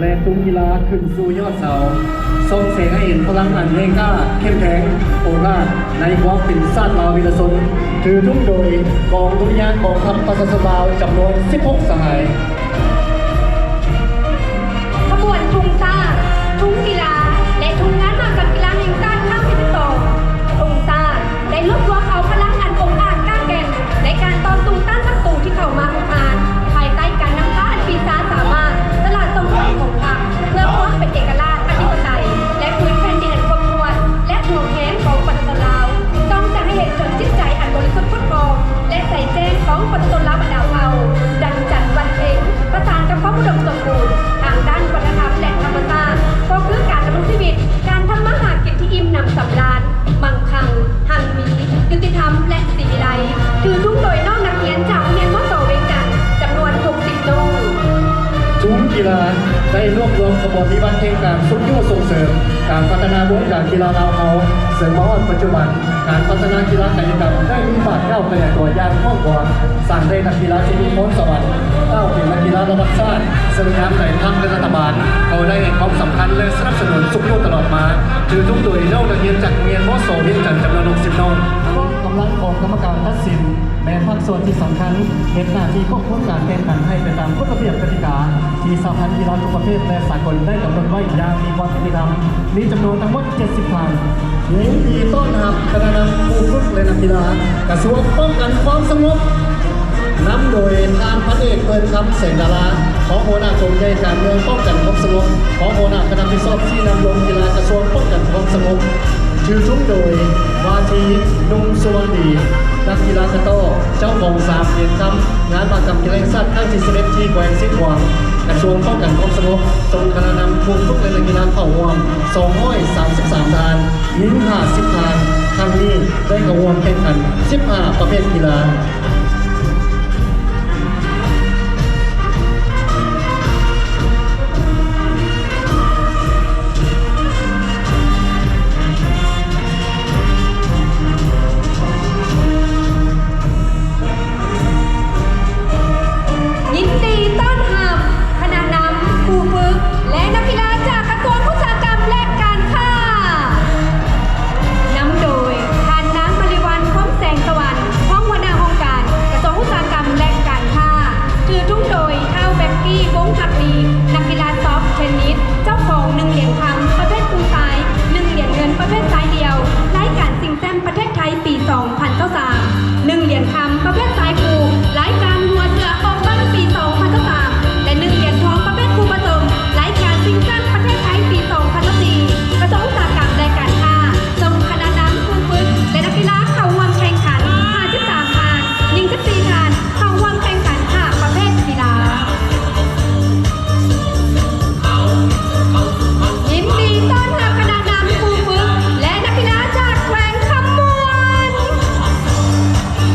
ແລະ ກຸ່ມກິລາຂຶ້ນສູ່ຍອດເສົາ ສ່ອງແສງໃຫ້ເຫັນພະລັງອັນແຮງກ້າເຂັ້ມແຂງ ໂອພາດໃນຄວາມເປັນຊາດລາວວີລະຊົນ, ຖືທຸງໂດຍກອງດຸລິຍາງກອງທັບປະຊາຊົນລາວ ຈຳນວນສິບຫົກສະຫາຍ. ຂະບວນທຸງຊາດ, ທຸງກິລາ ແລະ ທຸງງານມະຫະກຳກິລາແຫ່ງຊາດຄັ້ງທີສິບສອງ. ທຸງຊາດໄດ້ລວບລວມເອົາພະລັງອັນອົງອາດກ້າແກ່ນໃນການຕໍ່ສູ້ຕ້ານສັດຕູທີ່ເຂົ້າມາຮຸກຮານ ພາຍໃຕ້ການນຳພາອັນປີຊາສາມາດ, ສະຫຼາດສົ່ງເສີມຂອງພັກ ເພື່ອຄວາມເປັນເອກະລາດ ອະທິປະໄຕ ແລະ ພື້ນແຜ່ນດິນອັນກວ້າງຂວາງ ແລະ ຫົວແຮງຂອງປະຊາຊົນລາວ, ສ່ອງແສງໃຫ້ເຫັນເຖິງຈິດໃຈອັນບໍລິສຸດຜຸດຜ່ອງ ແລະ ໃສແຈ້ງຂອງປະຊາຊົນລາວບັນດາເຜົ່າ, ດັ່ງຈັນວັນເພັງ, ປະສານກັບຄວາມອຸດົມສົມບູນທາງດ້ານວັດທະນະທຳ ແລະ ທຳມະຊາດ, ກໍຄືການດຳລົງຊີວິດ, ການທຳມາຫາກິນທີ່ອີ່ມໜຳສຳລານ, ມັ່ງຄັ່ງ, ຮັ່ງມີ, ຍຸຕິທຳ ແລະ ສີວິໄລ, ຖືທຸງໂດຍນ້ອງນັກຮຽນຈາກໂຮງຮຽນ ມສ ວຽງຈັນ ຈຳນວນຫົກສິບໂຕ. ທຸງກິລາໄດ້ລວບລວມຂະບວນວິວັດແຫ່ງການຊຸກຍູ້ສົ່ງເສີມການພັດທະນາວົງການກິລາລາວເຮົາ, ເຊິ່ງມາຮອດປັດຈຸບັນ, ການພັດທະນາກິລາກາຍະກຳໄດ້ມີບາດກ້າວຂະຫຍາຍຕົວຢ່າງກວ້າງຂວາງ, ສ້າງໄດ້ນັກກິລາທີ່ມີພອນສະຫວັນ ກ້າວເປັນນັກກິລາລະດັບຊາດ, ເຊິ່ງຍາມໃດພັກ ແລະ ລັດຖະບານກໍໄດ້ໃຫ້ຄວາມສຳຄັນ ແລະ ສະໜັບສະໜູນຊຸກຍູ້ຕະຫຼອດມາ, ຖືທຸງໂດຍນ້ອງນັກຮຽນຈາກໂຮງຮຽນ ມສ ວຽງຈັນ ຈຳນວນຫົກສິບນ້ອງ. ກອງກຳລັງຂອງກຳມະການຕັດສິນ ແມ່ນພາກສ່ວນທີ່ສຳຄັນ ເຮັດໜ້າທີ່ຄວບຄຸມການແຂ່ງຂັນໃຫ້ໄປຕາມກົດລະບຽບກະຕິກາທີ່ສະຫະພັນກິລາທຸກປະເພດ ແລະ ສາກົນໄດ້ກຳນົດໄວ້ຢ່າງມີຄວາມຍຸຕິທຳ, ມີຈຳນວນທັງໝົດເຈັດສິບທ່ານ. ຍິນດີຕ້ອນຮັບຄະນະນຳຄູຝຶກ ແລະ ນັກກິລາ ກະຊວງປ້ອງກັນຄວາມສະຫງົບ ນຳໂດຍທ່ານພັນເອກ ເປີນຄຳ ແສງດາລາ ຮອງຫົວໜ້າກົມໃຫຍ່ການເມືອງປ້ອງກັນຄວາມສະຫງົບ, ຮອງຫົວໜ້າຄະນະຮັບຜິດຊອບຊີ້ນຳລົງກິລາ ກະຊວງປ້ອງກັນຄວາມສະຫງົບ. ຖືທຸງໂດຍວ່າທີໜຸ່ງສຸວັນດີ ນັກກິລາກະຕໍ້ ເຈົ້າຂອງສາມຫຼຽນຄຳ ງານມະຫະກຳກິລາແຫ່ງຊາດຄັ້ງທີສິບເອັດ ທີ່ແຂວງຊຽງຂວາງ, ກະຊວງປ້ອງກັນຄວາມສະຫງົບ ສົ່ງຄະນະນຳຄູຝຶກ ແລະ ນັກກິລາເຂົ້າຮ່ວມສອງຮ້ອຍສາມສິບສາມທ່ານ, ຍິງຫ້າສິບທ່ານ, ຄັ້ງນີ້ໄດ້ເຂົ້າຮ່ວມແຂ່ງຂັນສິບຫ້າປະເພດກິລາ. ຍິນດີຕ້ອນຮັບຄະນະນຳ, ຄູຝຶກ ແລະ ນັກກິລາຈາກກະຊວງອຸດສາຫະກຳ ແລະ ການຄ້າ. ນຳໂດຍທ່ານນາງມະລິວັນ ພົມແສງສະຫວັນ ຮອງຫົວໜ້າຫ້ອງການກະຊວງອຸດສາຫະກຳ ແລະ ການຄ້າ, ຖືທຸງໂດຍທ້າວແບັກກີ້ ວົງພັກດີ ນັກກິລາຊອບເທນນິສ ເຈົ້າຂອງໜຶ່ງຫຼຽນຄຳປະເພດຄູ່ຊາຍ, ໜຶ່ງຫຼຽນເງິນປະເພດຊາຍດຽວ ລາຍການຊິງແຊ້ມປະເທດໄທປີສອງພັນຊາວສາມ, ໜຶ່ງຫຼຽນຄຳປະເພດຊາຍຄູ່ ລາຍການຫົວເສືອອອກບ້ານປີສອງພັນຊາວສາມ ແລະ ໜຶ່ງຫຼຽນທອງປະເພດຄູ່ປະສົມ ລາຍການຊິງແຊ້ມປະເທດໄທປີສອງພັນຊາວສີ່. ກະຊວງອຸດສາຫະກຳ ແລະ ການຄ້າ ສົ່ງຄະນະນຳ, ຄູຝຶກ ແລະ ນັກກິລາເຂົ້າຮ່ວມແຂ່ງຂັນຫ້າສິບສາມທ່ານ, ຍິງສິບສີ່ທ່ານ, ເຂົ້າຮ່ວມແຂ່ງຂັນຫ້າປະເພດກິລາ. ຍິນດີຕ້ອນຮັບຄະນະນຳ, ຄູຝຶກ ແລະ ນັກກິລາຈາກແຂວງຄຳມ່ວ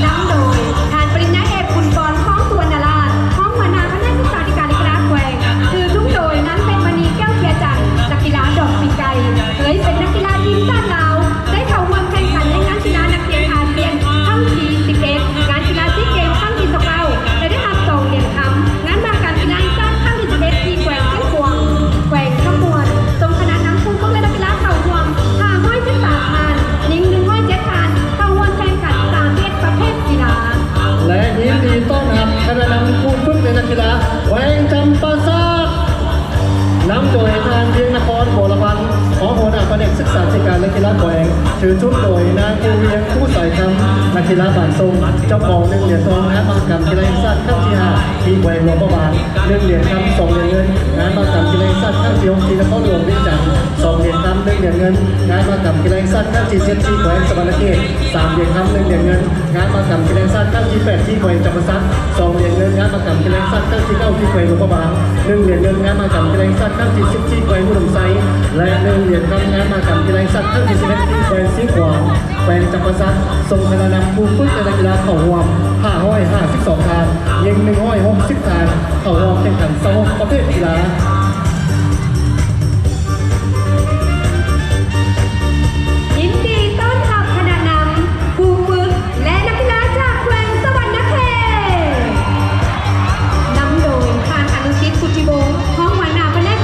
ນ. ນຳໂດຍທ່ານປະລິນຍາເອກ ບຸນກອນ ທອງສຸວັນນະລາດ ຮອງຫົວໜ້າພະແນກສຶກສາທິການ ແລະ ກິລາແຂວງ, ຖືທຸງໂດຍນາງເພັດມະນີ ແກ້ວເພັດຈັນ ນັກກິລາດອກປີກໄກ່, ເຄີຍເປັນນັກກິລາທີມຊາດລາວ, ໄດ້ເຂົ້າຮ່ວມແຂ່ງຂັນໃນງານກິລານັກຮຽນອາຊຽນຄັ້ງທີສິບເອັດ, ງານກິລາຊີເກມຄັ້ງທີຊາວເກົ້າ ແລະ ໄດ້ຮັບສອງຫຼຽນຄຳ ງານມະຫະກຳກິລາແຫ່ງຊາດຄັ້ງທີສິບເອັດ ທີ່ແຂວງຊຽງຂວາງ, ແຂວງຄຳມ່ວນ, ສົ່ງຄະນະນຳຄູຝຶກ ແລະ ນັກກິລາເຂົ້າຮ່ວມຫ້າຮ້ອຍສິບສາມທ່ານ, ຍິງໜຶ່ງຮ້ອຍເຈັດທ່ານ, ເຂົ້າຮ່ວມແຂ່ງຂັນສາມສິບເອັດປະເພດກິລາ. ແລະ ຍິນດີຕ້ອນຮັບຄະນະນຳຄູຝຶກ ແລະ ນັກກິລາແຂວງຈຳປາສັກ ນຳໂດຍທ່ານ ວຽງນະຄອນ ວໍລະພັນ ຮອງຫົວໜ້າພະແນກສຶກສາທິການ ແລະ ກິລາແຂວງ, ຖືທຸງໂດຍນາງ ພູວຽງ ພູສາຍຄຳ ນັກກິລາບານສົ່ງ, ເຈົ້າຂອງໜຶ່ງຫຼຽນທອງງານມະຫະກຳກິລາແຫ່ງຊາດຄັ້ງທີຫ້າ ທີ່ແຂວງຫຼວງພະບາງ, ໜຶ່ງຫຼຽນຄຳ ສອງຫຼຽນເງິນ ງານມະຫະກຳກິລາແຫ່ງຊາດຄັ້ງທີຫົກ ທີ່ນະຄອນຫຼວງວຽງຈັນ, ສອງຫຼຽນຄຳ ໜຶ່ງຫຼຽນເງິນ ງານມະຫະກຳກິລາແຫ່ງຊາດຄັ້ງທີເຈັດ ທີ່ແຂວງສະຫວັນນະເຂດ, ສາມຫຼຽນຄຳ ໜຶ່ງຫຼຽນເງິນ ງານມະຫະກຳກິລາແຫ່ງຊາດຄັ້ງທີແປດ ທີ່ແຂວງຈຳປາສັກ, ສອງຫຼຽນເງິນ ງານມະຫະກຳກິລາແຫ່ງຊາດຄັ້ງທີເກົ້າ ທີ່ແຂວງຫຼວງພະບາງ, ໜຶ່ງຫຼຽນເງິນ ງານມະຫະກຳກິລາແຫ່ງຊາດຄັ້ງທີສິບ ທີ່ແຂວງອຸດົມໄຊ ແລະ ໜຶ່ງຫຼຽນຄຳ ງານມະຫະກຳກິລາແຫ່ງຊາດຄັ້ງທີສິບເອັດ ທີ່ແຂວງຊຽງຂວາງ, ແຂວງຈຳປາສັກ, ສົ່ງຄະນະນຳຄູຝຶກ ແລະ ນັກກິລາເຂົ້າຮ່ວມຫ້າຮ້ອຍຫ້າສິບສອງທ່ານ, ຍິງໜຶ່ງຮ້ອຍຫົກສິບທ່ານ, ເຂົ້າຮ່ວມແຂ່ງຂັນຊາວຫົກປະເພດກິລາ. ຍິນດີຕ້ອນຮັບຄະນະນຳ, ຄູຝຶກ ແລະ ນັກກິລາຈາກແຂວງສະຫວັນນະເຂດ. ນຳໂດຍທ່ານ ອະນຸສິດ ສຸດທິວົງ ຮອງຫົວໜ້າພະແນກ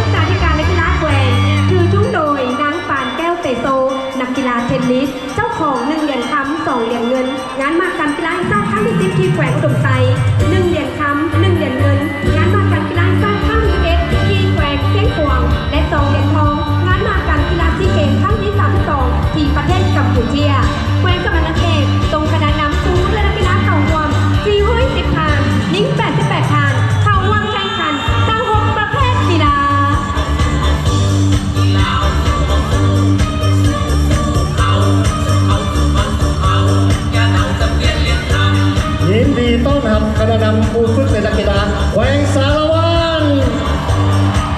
ນຳຄະນະນຳຄູຝຶກ ແລະ ນັກກິລາແຂວງສາລະວັນ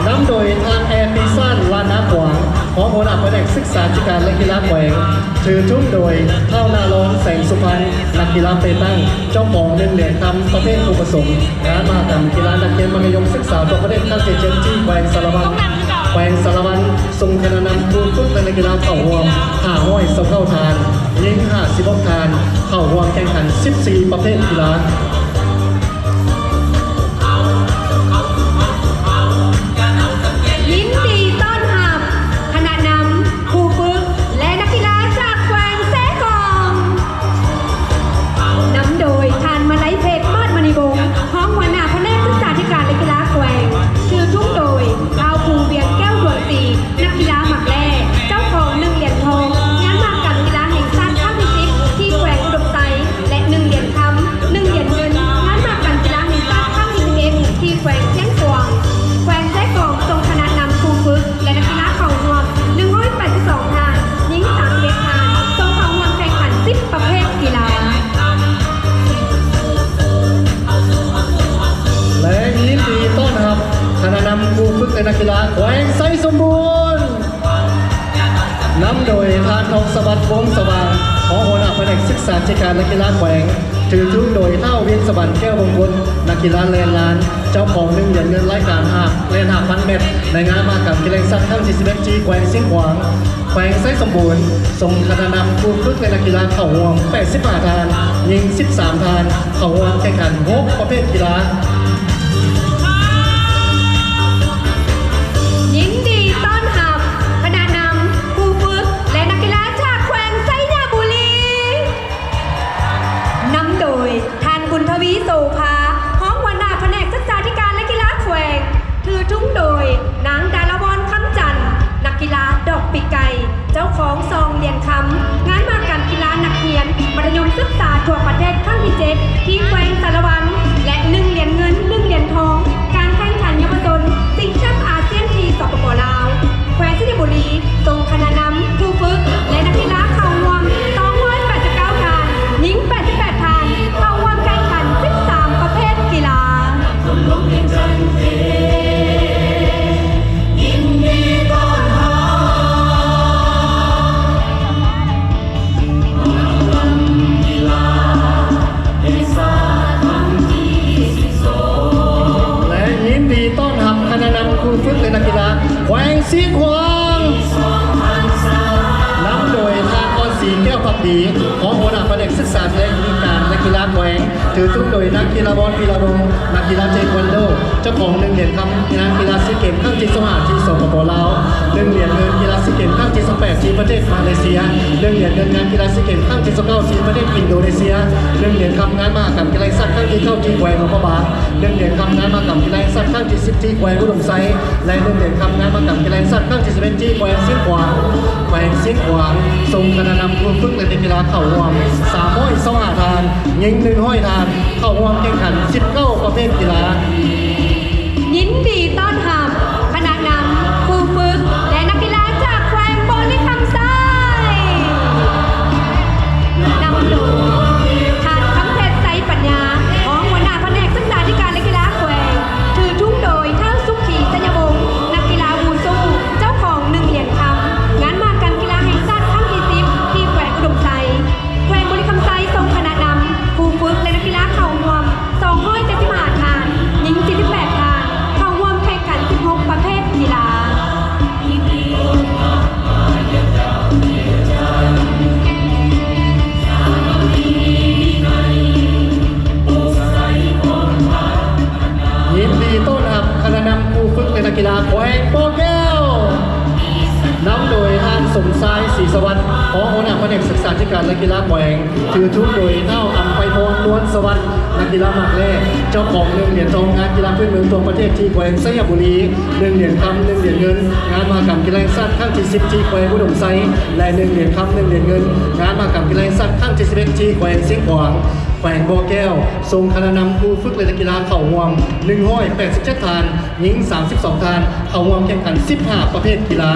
ນຳໂດຍທ່ານ ແອ ປີຊານ ລານນາກວາງ ຮອງຫົວໜ້າພະແນກສຶກສາທິການ ແລະ ກິລາແຂວງ ຖືທຸງໂດຍທ້າວນາລອງ ແສງສຸພັນ ນັກກິລາເປຕັງ ເຈົ້າຂອງໜຶ່ງຫຼຽນຄຳປະເພດຄູ່ປະສົມ ງານມະຫະກຳກິລານັກຮຽນມັດທະຍົມສຶກສາທົ່ວປະເທດຄັ້ງທີເຈັດ ທີ່ແຂວງສາລະວັນ. ແຂວງສາລະວັນ ສົ່ງຄະນະນຳຄູຝຶກ ແລະ ນັກກິລາເຂົ້າຮ່ວມຫ້າຮ້ອຍຊາວເກົ້າທ່ານ, ຍິງຫ້າສິບຫົກທ່ານ ເຂົ້າຮ່ວມແຂ່ງຂັນສິບສີ່ປະເພດກິລາ. ຍິນດີຕ້ອນຮັບຄະນະນຳຄູຝຶກ ແລະ ນັກກິລາຈາກແຂວງແຊກອງ ນຳໂດຍທ່ານມະໄລເພັດ ມາດມະນີວົງ ຮອງຫົວໜ້າພະແນກສຶກສາທິການ ແລະ ກິລາແຂວງ, ຖືທຸງໂດຍທ້າວພູວຽງແກ້ວ ດວງສີ ນັກກິລາໝາກແລ່ ເຈົ້າຂອງໜຶ່ງຫຼຽນທອງ ງານມະຫະກຳກິລາແຫ່ງຊາດຄັ້ງທີສິບ ທີ່ແຂວງອຸດົມໄຊ ແລະ ໜຶ່ງຫຼຽນຄຳ, ໜຶ່ງຫຼຽນເງິນ ງານມະຫະກຳກິລາແຫ່ງຊາດຄັ້ງທີສິບເອັດ ທີ່ແຂວງຊຽງຂວາງ. ແຂວງແຊກອງ ສົ່ງຄະນະນຳຄູຝຶກ ແລະ ນັກກິລາເຂົ້າຮ່ວມໜຶ່ງຮ້ອຍແປດສິບສອງທ່ານ, ຍິງສາມສິບເອັດທ່ານ, ສົ່ງເຂົ້າຮ່ວມແຂ່ງຂັນສິບປະເພດກິລາ. ແລະ ຍິນດີຕ້ອນຮັບຄະນະນຳຄູຝຶກ ແລະ ນັກກິລາແຂວງໄຊສົມບູນ ນຳໂດຍທ່ານ ທອງສະຫວັດ ວົງສະຫວ່າງ ຮອງຫົວໜ້າພະແນກສຶກສາທິການ ແລະ ກິລາແຂວງ, ຖືທຸງໂດຍທ້າວ ວິນສະຫວັນ ແກ້ວມົງຄຸນ ນັກກິລາແລ່ນລານ ເຈົ້າຂອງໜຶ່ງຫຼຽນເງິນລາຍການຫ້າ ແລ່ນຫ້າພັນແມັດ ໃນງານມະຫະກຳກິລາແຫ່ງຊາດຄັ້ງທີສິບເອັດ ທີ່ແຂວງຊຽງຂວາງ. ແຂວງໄຊສົມບູນ ສົ່ງຄະນະນຳຄູຝຶກ ແລະ ນັກກິລາເຂົ້າຮ່ວມແປດສິບຫ້າທ່ານ, ຍິງສິບສາມທ່ານ ເຂົ້າຮ່ວມແຂ່ງຂັນຫົກປະເພດກິລາ. ຍິນດີຕ້ອນຮັບຄະນະນຳຄູຝຶກ ແລະ ນັກກິລາຈາກແຂວງໄຊຍະບູລີ ນຳໂດຍ ທ່ານ ບຸນທະວີ ໂສພາ ຮອງຫົວໜ້າພະແນກສຶກສາທິການ ແລະ ກິລາແຂວງ, ຖືທຸງໂດຍ ນາງ ດາລະວອນ ຄຳຈັນ ນັກກິລາດອກປີກໄກ່ ເຈົ້າຂອງສອງຫຼຽນຄຳ ງານມະຫະກຳກິລານັກຮຽນມັດທະຍົມສຶກສາທົ່ວປະເທດຄັ້ງທີເຈັດ ທີ່ແຂວງສາລະວັນ ແລະ ໜຶ່ງຫຼຽນເງິນ ໜຶ່ງຫຼຽນທອງ ການແຂ່ງຂັນເຍົາວະຊົນຊິງແຊັມອາຊຽນທີ່ ສປປ ລາວ. ແຂວງໄຊຍະບູລີ ສົ່ງຄະນະນຳ ຄູຝຶກ ແລະ ນັກກິລາເຂົ້າຮ່ວມສອງຮ້ອຍແປດສິບເກົ້າທ່ານ, ຍິງແປດສິບແປດທ່ານ, ເຂົ້າຮ່ວມແຂ່ງຂັນສິບສາມປະເພດກິລາ. ຍິນດີຕ້ອນຮັບການແຂ່ງຂັນກິລາ ແລະ ຍິນດີຕ້ອນຮັບຄະນະນຳຄູຝຶກ ແລະ ນັກກິລາແຂວງຊຽງຂວາງ ນຳໂດຍທ່ານ ອອນສີ ແກ້ວພັກດີ ຮອງຫົວໜ້າພະແນກສຶກສາທິການ ແລະ ກິລາແຂວງ, ຖືທຸງໂດຍ ນາງ ກິລາວອນ ວີລະວົງ ນັກກິລາເທຄວັນໂດ ເຈົ້າຂອງໜຶ່ງຫຼຽນຄຳ ງານກິລາຊີເກມຄັ້ງທີຊາວຫ້າທີ່ ສປປ ລາວ, ໜຶ່ງຫຼຽນເງິນກິລາຊີເກມຄັ້ງທີຊາວແປດທີ່ປະເທດມາເລເຊຍ, ໜຶ່ງຫຼຽນເງິນງານກິລາຊີເກມຄັ້ງທີຊາວເກົ້າທີ່ປະເທດອິນໂດເນເຊຍ, ໜຶ່ງຫຼຽນຄຳງານມະຫະກຳກິລາແຫ່ງຊາດຄັ້ງທີເກົ້າທີ່ແຂວງຫຼວງພະບາງ, ໜຶ່ງຫຼຽນຄຳງານມະຫະກຳກິລາແຫ່ງຊາດຄັ້ງທີສິບທີ່ແຂວງອຸດົມໄຊ ແລະ ໜຶ່ງຫຼຽນຄຳງານມະຫະກຳກິລາແຫ່ງຊາດຄັ້ງທີສິບເອັດທີ່ແຂວງຊຽງຂວາງ. ແຂວງຊຽງຂວາງ ສົ່ງຄະນະນຳຄູຝຶກ ແລະ ນັກກິລາເຂົ້າຮ່ວມສາມຮ້ອຍຊາວຫ້າທ່ານ, ຍິງໜຶ່ງຮ້ອຍທ່ານ, ເຂົ້າຮ່ວມແຂ່ງຂັນສິບເກົ້າປະເພດກິລາ. ຍິນດີຕ້ອນຮັບຄະນະນຳຄູຝຶກ ແລະ ນັກກິລາຈາກແຂວງບໍລິຄຳໄຊ ນຳໂດຍ ທ່ານ ຄຳເພັດ ໄຊປັນຍາ ຮອງຫົວໜ້າພະແນກສຶກສາທິການ ແລະ ກິລາແຂວງ, ຖືທຸງໂດຍ ທ້າວ ສຸຂີ ໄຊຍະວົງ ນັກກິລາວູຊູ ເຈົ້າຂອງໜຶ່ງຫຼຽນຄຳ ງານມະຫະກຳກິລາແຫ່ງຊາດຄັ້ງທີສິບ ທີ່ແຂວງອຸດົມໄຊ. ແຂວງບໍລິຄຳໄຊ ສົ່ງຄະນະນຳ ຄູຝຶກ ແລະ ນັກກິລາເຂົ້າຮ່ວມສອງຮ້ອຍເຈັດສິບຫ້າທ່ານ, ຍິງສີ່ສິບແປດທ່ານ, ເຂົ້າຮ່ວມແຂ່ງຂັນສິບຫົກປະເພດກິລາ. ຍິນດີຕ້ອນຮັບຄະນະນຳຄູຝຶກ ແລະ ນັກກິລາແຂວງບໍ່ແກ້ວ ນຳໂດຍທ່ານ ສົມຊາຍ ສີສະຫວັດ ຮອງຫົວໜ້າພະແນກສຶກສາທິການ ແລະ ກິລາແຂວງ, ຖືທຸງໂດຍທ້າວ ອຳໄພພອນ ນວນສະຫວັດ ນັກກິລາໝາກແລ່ ເຈົ້າຂອງໜຶ່ງຫຼຽນທອງງານກິລາພື້ນເມືອງທົ່ວປະເທດທີ່ແຂວງໄຊຍະບູລີ, ໜຶ່ງຫຼຽນຄຳ ໜຶ່ງຫຼຽນເງິນງານມະຫະກຳກິລາແຫ່ງຊາດຄັ້ງທີສິບທີ່ແຂວງອຸດົມໄຊ ແລະ ໜຶ່ງຫຼຽນຄຳ ໜຶ່ງຫຼຽນເງິນງານມະຫະກຳກິລາແຫ່ງຊາດຄັ້ງທີສິບເອັດທີ່ແຂວງຊຽງຂວາງ. ແຂວງບໍ່ແກ້ວ ສົ່ງຄະນະນຳຄູຝຶກ ແລະ ນັກກິລາເຂົ້າຮ່ວມໜຶ່ງຮ້ອຍແປດສິບເຈັດທ່ານ, ຍິງສາມສິບສອງທ່ານ, ເຂົ້າຮ່ວມແຂ່ງຂັນສິບຫ້າປະເພດກິລາ.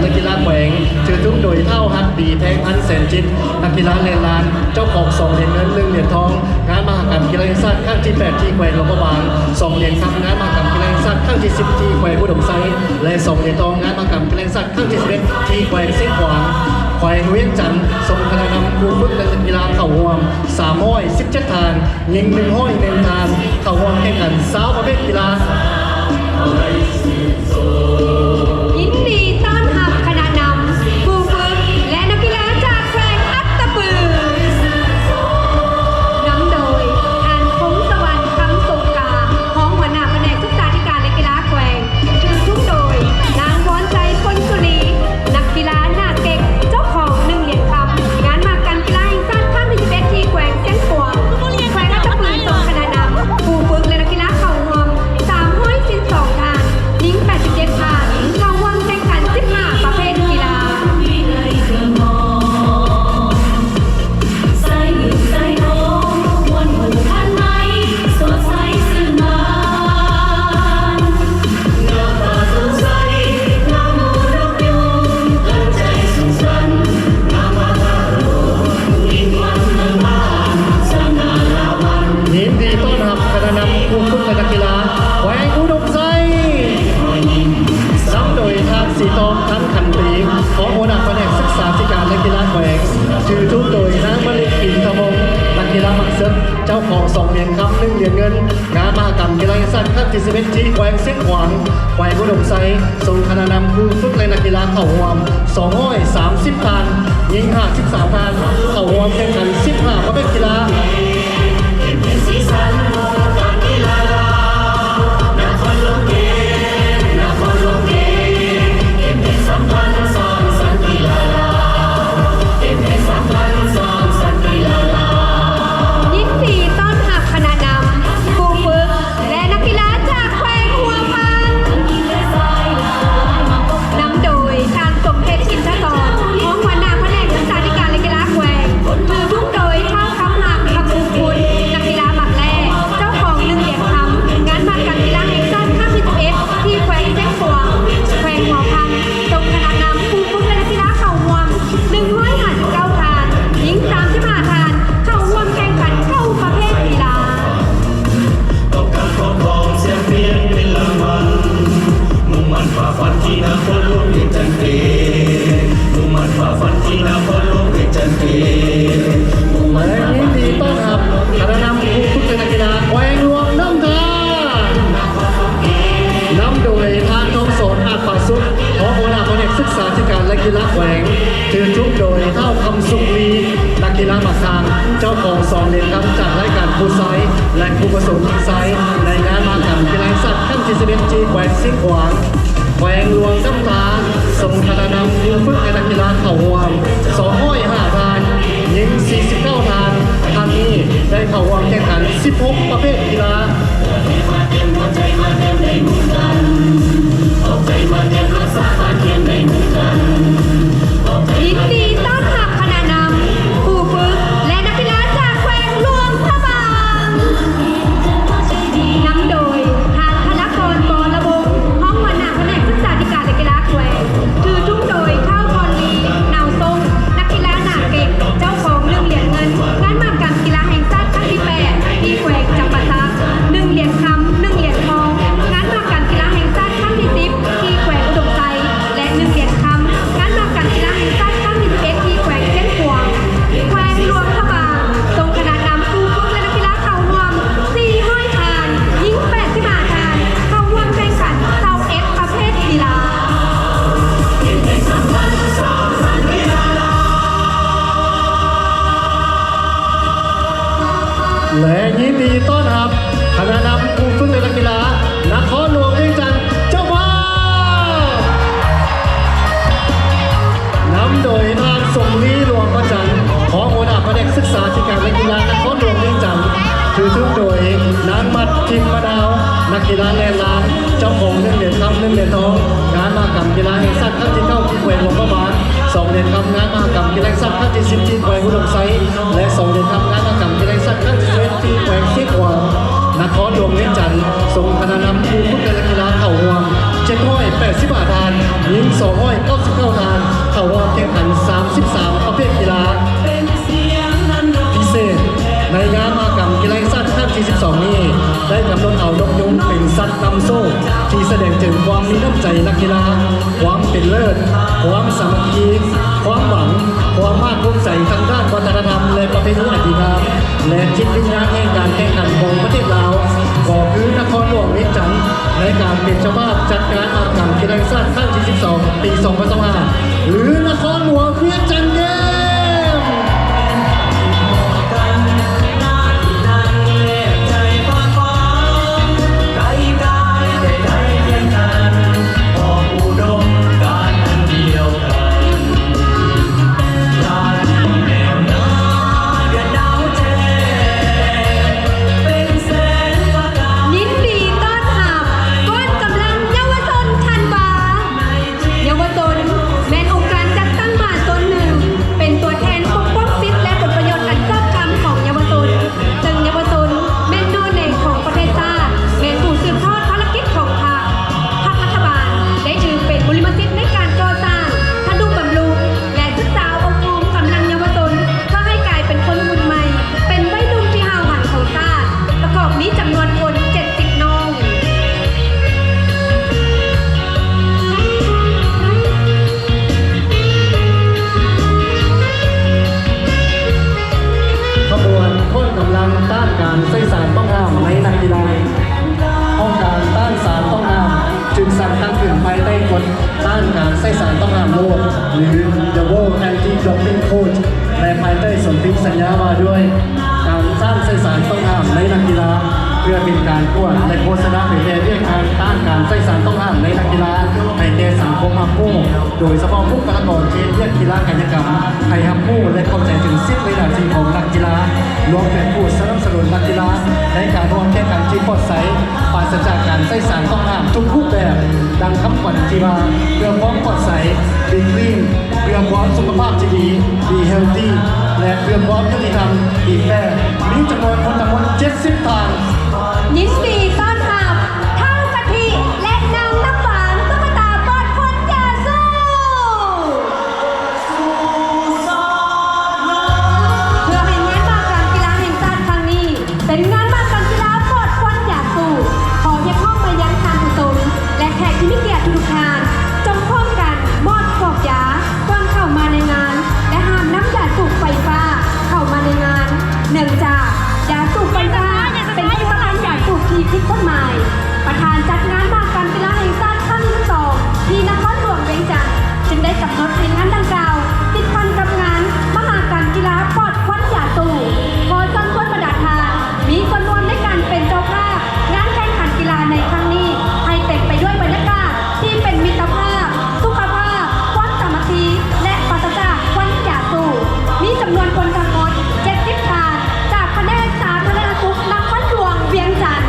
ນັກກິລາແຂວງ ຖືທຸງໂດຍທ້າວຮັກດີ ແພງພັນແສນຈິດ ນັກກິລາແລ່ນລານ ເຈົ້າຂອງສອງຫຼຽນເງິນ ໜຶ່ງຫຼຽນທອງ ງານມະຫະກຳກິລາແຫ່ງຊາດຄັ້ງທີແປດ ທີ່ແຂວງຫຼວງພະບາງ, ສອງຫຼຽນຄຳ ງານມະຫະກຳກິລາແຫ່ງຊາດຄັ້ງທີສິບ ທີ່ແຂວງອຸດົມໄຊ ແລະ ສອງຫຼຽນທອງ ງານມະຫະກຳກິລາແຫ່ງຊາດຄັ້ງທີສິບເອັດ ທີ່ແຂວງຊຽງຂວາງ. ແຂວງວຽງຈັນ ສົ່ງຄະນະນຳຄູຝຶກ ແລະ ນັກກິລາເຂົ້າຮ່ວມ ສາມຮ້ອຍສິບເຈັດທ່ານ, ຍິງ ໜຶ່ງຮ້ອຍໜຶ່ງທ່ານ ເຂົ້າຮ່ວມແຂ່ງຂັນ ຊາວປະເພດກິລາ. ຍິນດີຕ້ອນຮັບຄະນະນຳ, ຄູຝຶກ ແລະ ນັກກິລາຈາກແຂວງອັດຕະປື ນຳໂດຍ ທ່ານ ພົງສະຫວັນ ຄຳສົງກາ ຮອງຫົວໜ້າພະແນກສຶກສາທິການ ແລະ ກິລາແຂວງ. ຖືທຸງໂດຍ ນາງ ວອນໄຊ ພົນສຸລີ ນັກກິລາໜ້າເກັ່ງ ເຈົ້າຂອງໜຶ່ງຫຼຽນຄຳ ງານມະຫະກຳກິລາແຫ່ງຊາດຄັ້ງທີສິບເອັດ ທີ່ແຂວງຊຽງຂວາງ. ແຂວງອັດຕະປືສົ່ງຄະນະນຳ, ຄູຝຶກ ແລະ ນັກກິລາເຂົ້າຮ່ວມ ສາມຮ້ອຍສິບສອງທ່ານ, ຍິງ ແປດສິບເຈັດທ່ານ ເຂົ້າຮ່ວມແຂ່ງຂັນ ສິບຫ້າປະເພດກິລາ. ຍິນດີຕ້ອນຮັບຄະນະນຳຄູຝຶກ ແລະ ນັກກິລາແຂວງອຸດົມໄຊ ນຳໂດຍທ່ານ ສີທອງ ທັນຂັນຕີ ຮອງຫົວໜ້າພະແນກສຶກສາທິການ ແລະ ກິລາແຂວງ. ຖືທຸງໂດຍ ນາງ ມະລິ ອິນທະວົງ ນັກກິລາໝາກເສິກ ເຈົ້າຂອງສອງຫຼຽນຄຳ ໜຶ່ງຫຼຽນເງິນ ງານມະຫະກຳກິລາແຫ່ງຊາດຄັ້ງທີສິບເອັດ ທີ່ແຂວງຊຽງຂວາງ. ແຂວງອຸດົມໄຊ ສົ່ງຄະນະນຳຄູຝຶກ ແລະ ນັກກິລາເຂົ້າຮ່ວມ ສອງຮ້ອຍສາມສິບທ່ານ, ຍິງ ຫ້າສິບສາມທ່ານ ເຂົ້າຮ່ວມແຂ່ງຂັນ ສິບຫ້າປະເພດກິລາ. ຍິນດີຕ້ອນຮັບຄະນະນຳ, ຄູຝຶກ ແລະ ນັກກິລາຈາກແຂວງຫົວພັນ ນຳໂດຍ ທ່ານ ສົມເພັດ ອິນທະສອນ ຮອງຫົວໜ້າພະແນກສຶກສາທິການ ແລະ ກິລາແຂວງ. ຖືທຸງໂດຍ ທ້າວ ຄຳຫັກ ຄຳອຸງຄຸນ ນັກກິລາໝາກແລ່ ເຈົ້າຂອງໜຶ່ງຫຼຽນຄຳ ງານມະຫະກຳກິລາແຫ່ງຊາດຄັ້ງທີສິບເອັດ ທີ່ແຂວງຊຽງຂວາງ. ແຂວງຫົວພັນ ສົ່ງຄະນະນຳ, ຄູຝຶກ ແລະ ນັກກິລາເຂົ້າຮ່ວມ ໜຶ່ງຮ້ອຍຫ້າສິບເກົ້າທ່ານ, ຍິງ ສາມສິບຫ້າທ່ານ ເຂົ້າຮ່ວມແຂ່ງຂັນເກົ້າປະເພດກິລາ. ແລະ ຍິນດີຕ້ອນຮັບຄະນະນຳຄູຝຶກ ແລະ ນັກກິລາແຂວງຫຼວງນ້ຳທາ ນຳໂດຍທ່ານ ທອງສອນ ອາດປາສຸກ ຮອງຫົວໜ້າພະແນກສຶກສາທິການ ແລະ ກິລາແຂວງ. ຖືທຸງໂດຍ ທ້າວ ຄຳສຸກລີ ນັກກິລາໝາກທາງ ເຈົ້າຂອງສອງຫຼຽນຄຳຈາກລາຍການຄູ່ຊາຍ ແລະ ຄູ່ປະສົມຍິງຊາຍ ໃນງານມະຫະກຳກິລາແຫ່ງຊາດຄັ້ງທີສິບເອັດ ທີ່ແຂວງຊຽງຂວາງ. ແຂວງຫຼວງນ້ຳທາ ສົ່ງຄະນະນຳຄູຝຶກ ແລະ ນັກກິລາເຂົ້າຮ່ວມ ສອງຮ້ອຍຫ້າທ່ານ, ຍິງ ສີ່ສິບເກົ້າທ່ານ. ຄັ້ງນີ້ໄດ້ເຂົ້າຮ່ວມແຂ່ງຂັນສິບຫົກປະເພດກິລາ. ຍິນດີຕ້ອນຮັບຄະນະນຳ, ຄູຝຶກ ແລະ ນັກກິລາຈາກແຂວງຫຼວງພະບາງ ນຳໂດຍ ທ່ານ ທະນະກອນ ວໍລະວົງ ຮອງຫົວໜ້າພະແນກສຶກສາທິການ ແລະ ກິລາແຂວງ. ຖືທຸງໂດຍ ທ້າວ ພອນລີ ນາວຊົງ ນັກກິລາໜ້າເກັ່ງ ເຈົ້າຂອງໜຶ່ງຫຼຽນເງິນ ງານມະຫະກຳກິລາແຫ່ງຊາດຄັ້ງທີແປດ ທີ່ແຂວງຈຳປາສັກ, ໜຶ່ງຫຼຽນຄຳ ໜຶ່ງຫຼຽນທອງ ງານມະຫະກຳກິລາແຫ່ງຊາດຄັ້ງທີສິບ ທີ່ແຂວງອຸດົມໄຊ ແລະ ໜຶ່ງຫຼຽນຄຳ ງານມະຫະກຳກິລາແຫ່ງຊາດຄັ້ງທີສິບເອັດ ທີ່ແຂວງຊຽງຂວາງ. ແຂວງຫຼວງພະບາງ ສົ່ງຄະນະນຳຄູຝຶກ ແລະ ນັກກິລາເຂົ້າຮ່ວມ ສີ່ຮ້ອຍທ່ານ, ຍິງ ແປດສິບຫ້າທ່ານ ເຂົ້າຮ່ວມແຂ່ງຂັນ ຊາວເອັດປະເພດກິລາ. ແລະ ຍິນດີຕ້ອນຮັບຄະນະນຳຄູຝຶກ ແລະ ນັກກິລາ ນະຄອນຫຼວງວຽງຈັນ ເຈົ້າພາບ ນຳໂດຍທ່ານ ສົມລີ ຫຼວງພະຈັນ ຮອງຫົວໜ້າພະແນກສຶກສາທິການ ແລະ ກິລາ ນະຄອນຫຼວງວຽງຈັນ. ຖືທຸງໂດຍ ນາງ ມັດ ທິມມະນາວ ນັກກິລາແລ່ນລານ ເຈົ້າຂອງໜຶ່ງຫຼຽນຄຳ ໜຶ່ງຫຼຽນທອງ ງານມະຫະກຳກິລາແຫ່ງຊາດຄັ້ງທີເກົ້າ ທີ່ແຂວງຫຼວງພະບາງ, ສອງຫຼຽນຄຳ ງານມະຫະກຳກິລາແຫ່ງຊາດຄັ້ງທີສິບ ທີ່ແຂວງອຸດົມໄຊ ແລະ ສອງຫຼຽນຄຳ ງານມະຫະກຳກິລາແຫ່ງຊາດຄັ້ງທີສິບເອັດ ທີ່ແຂວງຊຽງຂວາງ. ນະຄອນຫຼວງວຽງຈັນ ສົ່ງຄະນະນຳຄູຝຶກ ແລະ ນັກກິລາເຂົ້າຮ່ວມ ເຈັດຮ້ອຍແປດສິບຫ້າທ່ານ, ຍິງສອງຮ້ອຍເກົ້າສິບເກົ້າທ່ານ ເຂົ້າຮ່ວມແຂ່ງຂັນສາມສິບສາມປະເພດກິລາ. ພິເສດ ໃນງານມະຫະກຳກິລາແຫ່ງຊາດຄັ້ງທີສິບສອງນີ້ ໄດ້ກຳນົດເອົານົກຍຸງເປັນສັດນຳໂຊກ ທີ່ສະແດງເຖິງຄວາມມີນ້ຳໃຈນັກກິລາ, ຄວາມເປັນເລີດ, ຄວາມສາມັກຄີ, ຄວາມຫວັງ, ຄວາມພາກພູມໃຈທາງດ້ານວັດທະນະທຳ ແລະ ປະເພນີອັນດີງາມ ແລະ ຈິດວິນຍານແຫ່ງການແຂ່ງຂັນຂອງປະເທດລາວ ກໍຄືນະຄອນຫຼວງວຽງຈັນ ໃນການເປັນເຈົ້າພາບຈັດງານມະຫະກຳກິລາແຫ່ງຊາດຄັ້ງທີສິບສອງ ປີສອງພັນຊາວຫ້າ ຫຼື ນະຄອນຫຼວງວຽງຈັນເກມ. ຍິນດີຕ້ອນຮັບກອງກຳລັງເຍົາວະຊົນທັນວາ. ເຍົາວະຊົນແມ່ນອົງການຈັດຕັ້ງມາຕົນໜຶ່ງ ເປັນຕົວແທນປົກປ້ອງສິດ ແລະ ຜົນປະໂຫຍດອັນຊອບທຳຂອງເຍົາວະຊົນ, ເຊິ່ງເຍົາວະຊົນແມ່ນໜໍ່ແໜງຂອງປະເທດຊາດ, ແມ່ນຜູ້ສືບທອດພາລະກິດຂອງພັກ, ພັກລັດຖະບານໄດ້ຖືເປັນບຸລິມະສິດໃນການກໍ່ສ້າງ, ທະນຸບຳລຸງ ແລະ ສຶກສາອົບຮົມກຳລັງເຍົາວະຊົນ ເພື່ອໃຫ້ກາຍເປັນຄົນຮຸ່ນໃໝ່, ເປັນໄວໜຸ່ມທີ່ຫ້າວຫັນຂອງຊາດ, ປະກອບມີຈຳນວນຄົນເຈັດສິບນ້ອງ. ຂະບວນກອງກຳລັງຕ້ານການໃຊ້ສານຕ້ອງຫ້າມໃນນັກກິລາ. ຫ້ອງການຕ້ານສານຕ້ອງຫ້າມຖືກສ້າງຕັ້ງຂຶ້ນພາຍໃຕ້ກົດຕ້ານການໃຊ້ສານຕ້ອງຫ້າມໂລກ ຫຼື The World Anti-Doping Code ແລະ ພາຍໃຕ້ສົນທິສັນຍາວ່າດ້ວຍການຕ້ານໃຊ້ສານຕ້ອງຫ້າມໃນນັກກິລາ ເພື່ອເປັນການກວດ ແລະ ໂຄສະນາເຜີຍແຜ່ວຽກງານຕ້ານການໃຊ້ສານຕ້ອງຫ້າມໃນນັກກິລາໃຫ້ແກ່ສັງຄົມຮັບຮູ້, ໂດຍສະເພາະບຸກຄະລາກອນທີ່ເຮັດວຽກກິລາກາຍະກຳ ໃຫ້ຮັບຮູ້ ແລະ ເຂົ້າໃຈເຖິງສິດ ແລະ ໜ້າທີ່ຂອງນັກກິລາ, ລວມເຖິງຜູ້ສະໜັບສະໜູນນັກກິລາໃນການຮ່ວມແຂ່ງຂັນທີ່ປອດໃສ, ປາສະຈາກການໃຊ້ສານຕ້ອງຫ້າມທຸກຮູບແບບ, ດັ່ງຄຳຂວັນທີ່ວ່າ ເພື່ອຄວາມປອດໃສ, Be Clean, ເພື່ອຄວາມສຸຂະພາບທີ່ດີ, Be Healthy ແລະ ເພື່ອຄວາມຍຸຕິທຳ, Be Fair ມີຈຳນວນຄົນທັງໝົດເຈັດສິບທ່ານ. ຍິນດີຕ້ອນຮັບ ທ້າວກະທິ ແລະ ນາງນ້ຳຫວານ ຕຸກກະຕາປອດຄວັນຢາສູບ. ເພື່ອໃຫ້ງານມະຫະກຳກິລາແຫ່ງຊາດຄັ້ງນີ້ ເປັນງານມະຫະກຳກິລາປອດຄວັນຢາສູບ, ຂໍຮຽກຮ້ອງມາຍັງທ່ານຜູ້ຊົມ ແລະ ແຂກທີ່ມີກຽດທຸກໆທ່ານ, ຈົ່ງພ້ອມກັນມອດກອກຢາກ່ອນເຂົ້າມາໃນງານ ແລະ ຫ້າມນຳຢາສູບໄຟຟ້າເຂົ້າມາໃນງານ, ເນື່ອງຈາກຢາສູບໄຟຟ້າເປັນຜະລິດຕະພັນຢາສູບທີ່ຜິດກົດໝາຍ. ປະທານຈັດງານມະຫະກຳກິລາແຫ່ງຊາດຄັ້ງທີສິບສອງ ທີ່ນະຄອນຫຼວງວຽງຈັນ ຈຶ່ງໄດ້ກຳນົດໃຫ້ງານດັ່ງກ່າວຕິດພັນກັບງານມະຫະກຳກິລາປອດຄວັນຢາສູບ. ຂໍເຊີນຊວນບັນດາທ່ານມີສ່ວນຮ່ວມໃນການເປັນເຈົ້າພາບງານແຂ່ງຂັນກິລາໃນຄັ້ງນີ້ ໃຫ້ເຕັມໄປດ້ວຍບັນຍາກາດທີ່ເປັນມິດຕະພາບ, ສຸຂະພາບ, ຄວາມສາມັກຄີ ແລະ ປາສະຈາກຄວັນຢາສູບ. ມີຈຳນວນຄົນທັງໝົດເຈັດສິບທ່ານ ຈາກພະແນກສາທາລະນະສຸກນະຄອນຫຼວງວຽງຈັນ.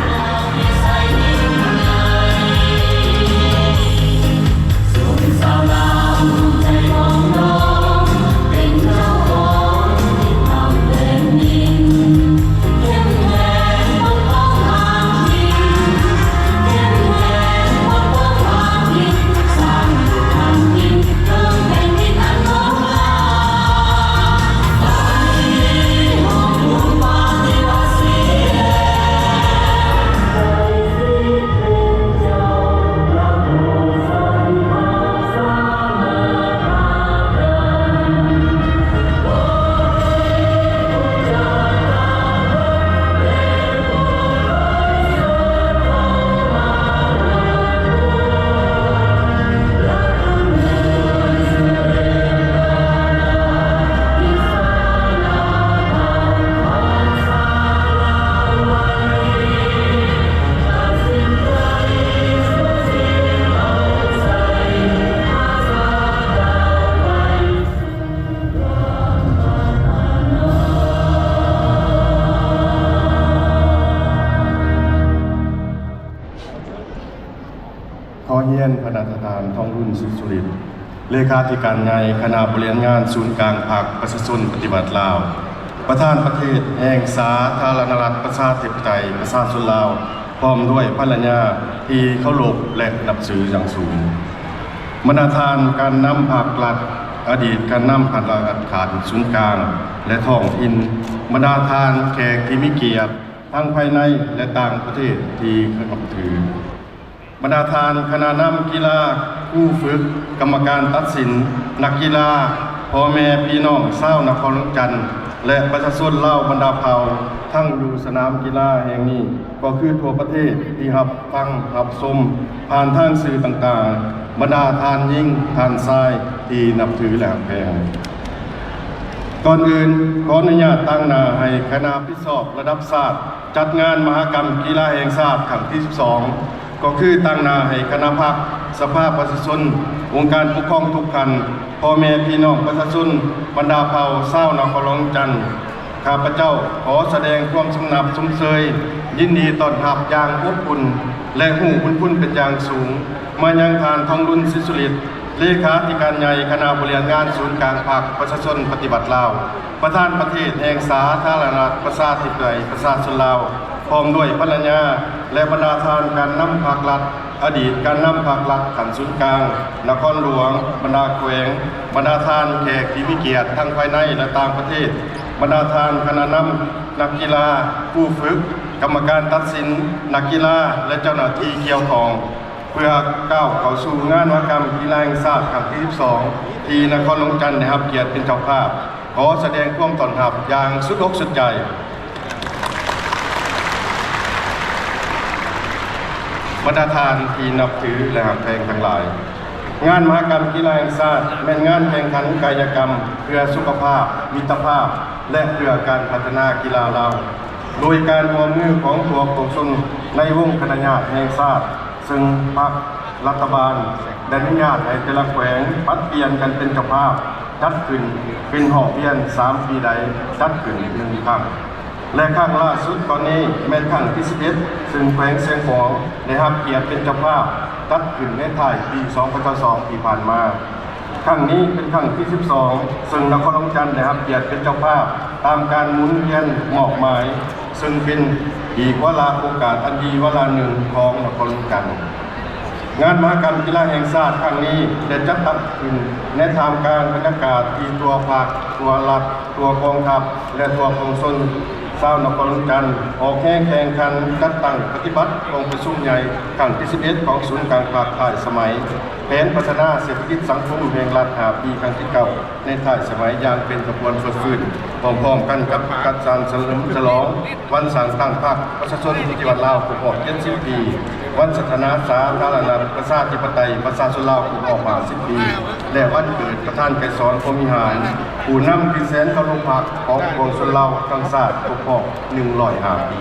ຂໍຮຽນພະນາຍທ່ານ ທອງລຸນ ສຸກສຸລິດ ເລຂາທິການໃຫຍ່ຄະນະບໍລິຫານງານສູນກາງພັກປະຊາຊົນປະຕິວັດລາວ, ປະທານປະເທດແຫ່ງສາທາລະນະລັດ ປະຊາທິປະໄຕ ປະຊາຊົນລາວ ພ້ອມດ້ວຍພັນລະຍາທີ່ເຄົາລົບ ແລະ ນັບຖືຢ່າງສູງ. ບັນດາທ່ານການນຳພັກລັດ, ອະດີດການນຳພັກລັດຂັ້ນສູນກາງ ແລະ ທ້ອງຖິ່ນ, ບັນດາທ່ານແຂກທີ່ມີກຽດ ທັງພາຍໃນ ແລະ ຕ່າງປະເທດທີ່ເຄົາລົບນັບຖື, ບັນດາທ່ານຄະນະນຳກິລາ, ຄູຝຶກ, ກຳມະການຕັດສິນ, ນັກກິລາ, ພໍ່ແມ່ພີ່ນ້ອງຊາວນະຄອນຫຼວງຈັນ ແລະ ປະຊາຊົນລາວບັນດາເຜົ່າ ທັງຢູ່ສະໜາມກິລາແຫ່ງນີ້ ກໍຄືທົ່ວປະເທດທີ່ຮັບຟັງຮັບຊົມຜ່ານທາງສື່ຕ່າງໆ, ບັນດາທ່ານຍິງທ່ານຊາຍທີ່ນັບຖື ແລະ ຮັກແພງ. ກ່ອນອື່ນ, ຂໍອະນຸຍາດຕາງໜ້າໃຫ້ຄະນະຮັບຜິດຊອບລະດັບຊາດ ຈັດງານມະຫະກຳກິລາແຫ່ງຊາດຄັ້ງທີສິບສອງ ກໍຄືຕາງໜ້າໃຫ້ຄະນະພັກ, ສະພາປະຊາຊົນ, ອົງການປົກຄອງທຸກຂັ້ນ, ພໍ່ແມ່ພີ່ນ້ອງປະຊາຊົນ, ບັນດາເຜົ່າຊາວນະຄອນຫຼວງຈັນ, ຂ້າພະເຈົ້າຂໍສະແດງຄວາມຊົມນັບຊົມເຊີຍ, ຍິນດີຕ້ອນຮັບຢ່າງອົບອຸ່ນ ແລະ ຮູ້ບຸນຄຸນເປັນຢ່າງສູງ ມາຍັງທ່ານ ທອງລຸນ ສິດສຸລິດ, ເລຂາທິການໃຫຍ່ຄະນະບໍລິຫານງານສູນກາງພັກປະຊາຊົນປະຕິວັດລາວ, ປະທານປະເທດແຫ່ງສາທາລະນະລັດ ປະຊາທິປະໄຕ ປະຊາຊົນລາວ, ພ້ອມດ້ວຍພັນລະຍາ ແລະ ບັນດາທ່ານການນຳພັກລັດ, ອະດີດການນຳພັກລັດຂັ້ນສູນກາງ, ນະຄອນຫຼວງ, ບັນດາແຂວງ, ບັນດາທ່ານແຂກທີ່ມີກຽດທັງພາຍໃນ ແລະ ຕ່າງປະເທດ, ບັນດາທ່ານຄະນະນຳ, ນັກກິລາ, ຄູຝຶກ, ກຳມະການຕັດສິນ, ນັກກິລາ ແລະ ເຈົ້າໜ້າທີ່ກ່ຽວຂ້ອງ. ເພື່ອກ້າວເຂົ້າສູ່ງານມະຫະກຳກິລາແຫ່ງຊາດຄັ້ງທີສິບສອງ ທີ່ນະຄອນຫຼວງຈັນໄດ້ຮັບກຽດເປັນເຈົ້າພາບ, ຂໍສະແດງຄວາມຕ້ອນຮັບຢ່າງສຸດອົກສຸດໃຈ. ບັນດາທ່ານທີ່ນັບຖື ແລະ ຮັກແພງທັງຫຼາຍ, ງານມະຫະກຳກິລາແຫ່ງຊາດແມ່ນງານແຂ່ງຂັນກາຍະກຳເພື່ອສຸຂະພາບ, ມິດຕະພາບ ແລະ ເພື່ອການພັດທະນາກິລາລາວ, ໂດຍການຮ່ວມມືຂອງພວກປວງຊົນໃນວົງຄະນະຍາດແຫ່ງຊາດ, ເຊິ່ງພັກລັດຖະບານໄດ້ອະນຸຍາດໃຫ້ແຕ່ລະແຂວງຜັດປ່ຽນກັນເປັນເຈົ້າພາບຈັດຂຶ້ນ, ເປັນຮອບວຽນສາມປີໃດຈັດຂຶ້ນໜຶ່ງຄັ້ງ ແລະ ຄັ້ງລ່າສຸດຕອນນີ້ແມ່ນຄັ້ງທີສິບເອັດ ເຊິ່ງແຂວງຊຽງຂວາງໄດ້ຮັບກຽດເປັນເຈົ້າພາບຈັດຂຶ້ນໃນທ້າຍປີສອງພັນຊາວສອງທີ່ຜ່ານມາ. ຄັ້ງນີ້ເປັນຄັ້ງທີສິບສອງ ເຊິ່ງນະຄອນຫຼວງຈັນໄດ້ຮັບກຽດເປັນເຈົ້າພາບຕາມການໝູນວຽນມອບໝາຍ, ເຊິ່ງເປັນອີກວາລະໂອກາດອັນດີວາລະໜຶ່ງຂອງນະຄອນຫຼວງຈັນ. ງານມະຫະກຳກິລາແຫ່ງຊາດຄັ້ງນີ້ໄດ້ຈັດຕັ້ງຂຶ້ນໃນທ່າມກາງບັນຍາກາດທີ່ທົ່ວພັກ, ທົ່ວລັດ, ທົ່ວກອງທັບ ແລະ ທົ່ວປວງຊົນຊາວນະຄອນຫຼວງຈັນ ອອກແຮງແຂ່ງຂັນຈັດຕັ້ງປະຕິບັດກອງປະຊຸມໃຫຍ່ຄັ້ງທີສິບເອັດ ຂອງສູນກາງພັກທ້າຍສະໄໝ ແຜນພັດທະນາເສດຖະກິດສັງຄົມແຫ່ງລັດຫ້າປີຄັ້ງທີເກົ້າ ໃນທ້າຍສະໄໝຢ່າງເປັນຂະບວນຟົດຟື້ນ, ພ້ອມໆກັນກັບການສະເຫຼີມສະຫຼອງວັນສ້າງຕັ້ງພັກປະຊາຊົນປະຕິວັດລາວຄົບຮອບເຈັດສິບປີ, ວັນສະຖານະສາທາລະນະລັດປະຊາທິປະໄຕປະຊາຊົນລາວຄົບຮອບຫ້າສິບປີ ແລະ ວັນເກີດປະທານໄກສອນ ພົມວິຫານ, ຜູ້ນຳທີ່ແສນເຄົາລົບຮັກຂອງປວງຊົນລາວທັງຊາດຄົບຮອບໜຶ່ງຮ້ອຍຫ້າປີ.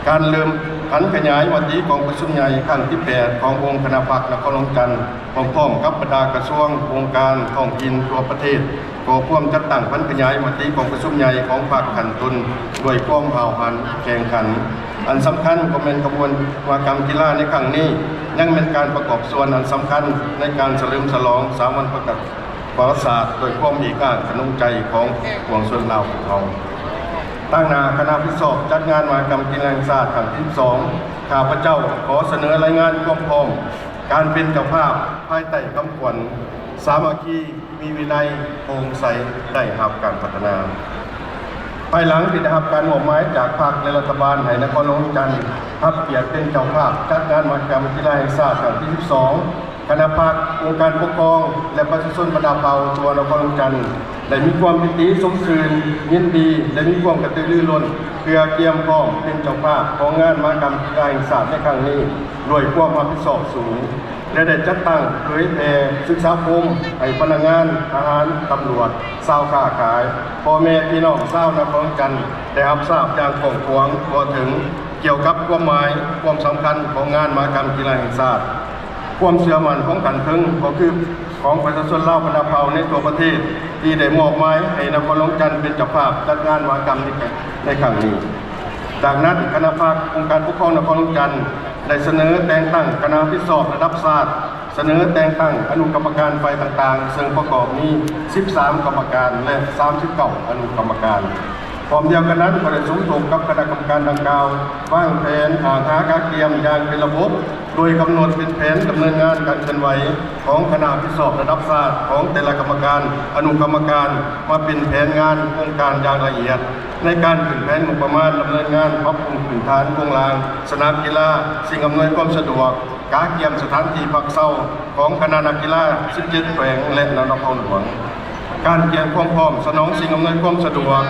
ການເລີ່ມຜັນຂະຫຍາຍມະຕິກອງປະຊຸມໃຫຍ່ຄັ້ງທີແປດ ຂອງອົງຄະນະພັກນະຄອນຫຼວງຈັນ ພ້ອມໆກັບບັນດາກະຊວງ, ອົງການທ້ອງຖິ່ນທົ່ວປະເທດ ກໍພວມຈັດຕັ້ງຜັນຂະຫຍາຍມະຕິກອງປະຊຸມໃຫຍ່ຂອງພັກຂັ້ນຕົ້ນດ້ວຍຄວາມຫ້າວຫັນແຂ່ງຂັນ. ອັນສຳຄັນກໍແມ່ນຂະບວນມະຫະກຳກິລາໃນຄັ້ງນີ້ ຍັງແມ່ນການປະກອບສ່ວນອັນສຳຄັນໃນການສະເຫຼີມສະຫຼອງສາມວັນປະກາດ ປະຫວັດສາດດ້ວຍຄວາມເອກາກະນົງໃຈຂອງປວງຊົນລາວພວກເຮົາ. ຕາງໜ້າຄະນະຮັບຜິດຊອບຈັດງານມະຫະກຳກິລາແຫ່ງຊາດຄັ້ງທີສິບສອງ ຂ້າພະເຈົ້າຂໍສະເໜີລາຍງານຄວາມພ້ອມການເປັນເຈົ້າພາບພາຍໃຕ້ຄຳຂວັນ ສາມັກຄີ, ມີວິໄນ, ໂປ່ງໃສ, ໄດ້ຮັບການພັດທະນາ. ພາຍຫຼັງທີ່ໄດ້ຮັບການມອບໝາຍຈາກພັກ ແລະ ລັດຖະບານໃຫ້ນະຄອນຫຼວງວຽງຈັນຮັບກຽດເປັນເຈົ້າພາບຈັດງານມະຫະກຳກິລາແຫ່ງຊາດຄັ້ງທີສິບສອງ, ຄະນະພັກ, ອົງການປົກຄອງ ແລະ ປະຊາຊົນບັນດາເຜົ່າທົ່ວນະຄອນຫຼວງວຽງຈັນ ໄດ້ມີຄວາມປິຕິຊົມຊື່ນຍິນດີ ແລະ ມີຄວາມກະຕືລືລົ້ນ ເພື່ອກຽມພ້ອມເປັນເຈົ້າພາບຂອງງານມະຫະກຳກິລາແຫ່ງຊາດໃນຄັ້ງນີ້ ດ້ວຍຄວາມຮັບຜິດຊອບສູງ ແລະ ໄດ້ຈັດຕັ້ງເຜີຍແຜ່ສຶກສາອົບຮົມໃຫ້ພະນັກງານ, ທະຫານ, ຕຳຫຼວດ, ຊາວຄ້າຂາຍ, ພໍ່ແມ່ພີ່ນ້ອງຊາວນະຄອນວຽງຈັນ ໄດ້ຮັບຊາບຢ່າງກວ້າງຂວາງທົ່ວເຖິງ ກ່ຽວກັບຄວາມໝາຍ, ຄວາມສຳຄັນຂອງງານມະຫະກຳກິລາແຫ່ງຊາດ. ຄວາມເຊື່ອໝັ້ນຂອງຂັ້ນເທິງກໍຄືຂອງປະຊາຊົນລາວບັນດາເຜົ່າໃນທົ່ວປະເທດ ທີ່ໄດ້ມອບໝາຍໃຫ້ນະຄອນຫຼວງວຽງຈັນເປັນເຈົ້າພາບຈັດງານມະຫະກຳໃນຄັ້ງນີ້. ຈາກນັ້ນ, ຄະນະພັກ, ອົງການປົກຄອງນະຄອນຫຼວງວຽງຈັນ ໄດ້ສະເໜີແຕ່ງຕັ້ງຄະນະຮັບຜິດຊອບລະດັບຊາດ, ສະເໜີແຕ່ງຕັ້ງອະນຸກຳມະການຝ່າຍຕ່າງໆ ເຊິ່ງປະກອບມີສິບສາມກຳມະການ ແລະ ສາມສິບເກົ້າອະນຸກຳມະການ. ພ້ອມດຽວກັນນັ້ນ, ກໍໄດ້ສົມທົບກັບຄະນະກຳມະການດັ່ງກ່າວ ວາງແຜນ ອາ ຫາກະກຽມຢ່າງເປັນລະບົບ, ໂດຍກຳນົດເປັນແຜນດຳເນີນງານການເຄື່ອນໄຫວຂອງຄະນະຮັບຜິດຊອບລະດັບຊາດຂອງແຕ່ລະກຳມະການ, ອະນຸກຳມະການ ມາເປັນແຜນງານໂຄງການຢ່າງລະອຽດ ໃນການຂຶ້ນແຜນງົບປະມານດຳເນີນງານປັບປຸງພື້ນຖານໂຄງລ່າງສະໜາມກິລາສິ່ງອຳນວຍຄວາມສະດວກ ກະກຽມສະຖານທີ່ພັກເຊົາຂອງຄະນະນັກກິລາສິບເຈັດແຂວງ ແລະ ນະຄອນຫຼວງ, ການກຽມຄວາມພ້ອມສະໜອງສິ່ງອຳນວຍຄວາມສະດວກ,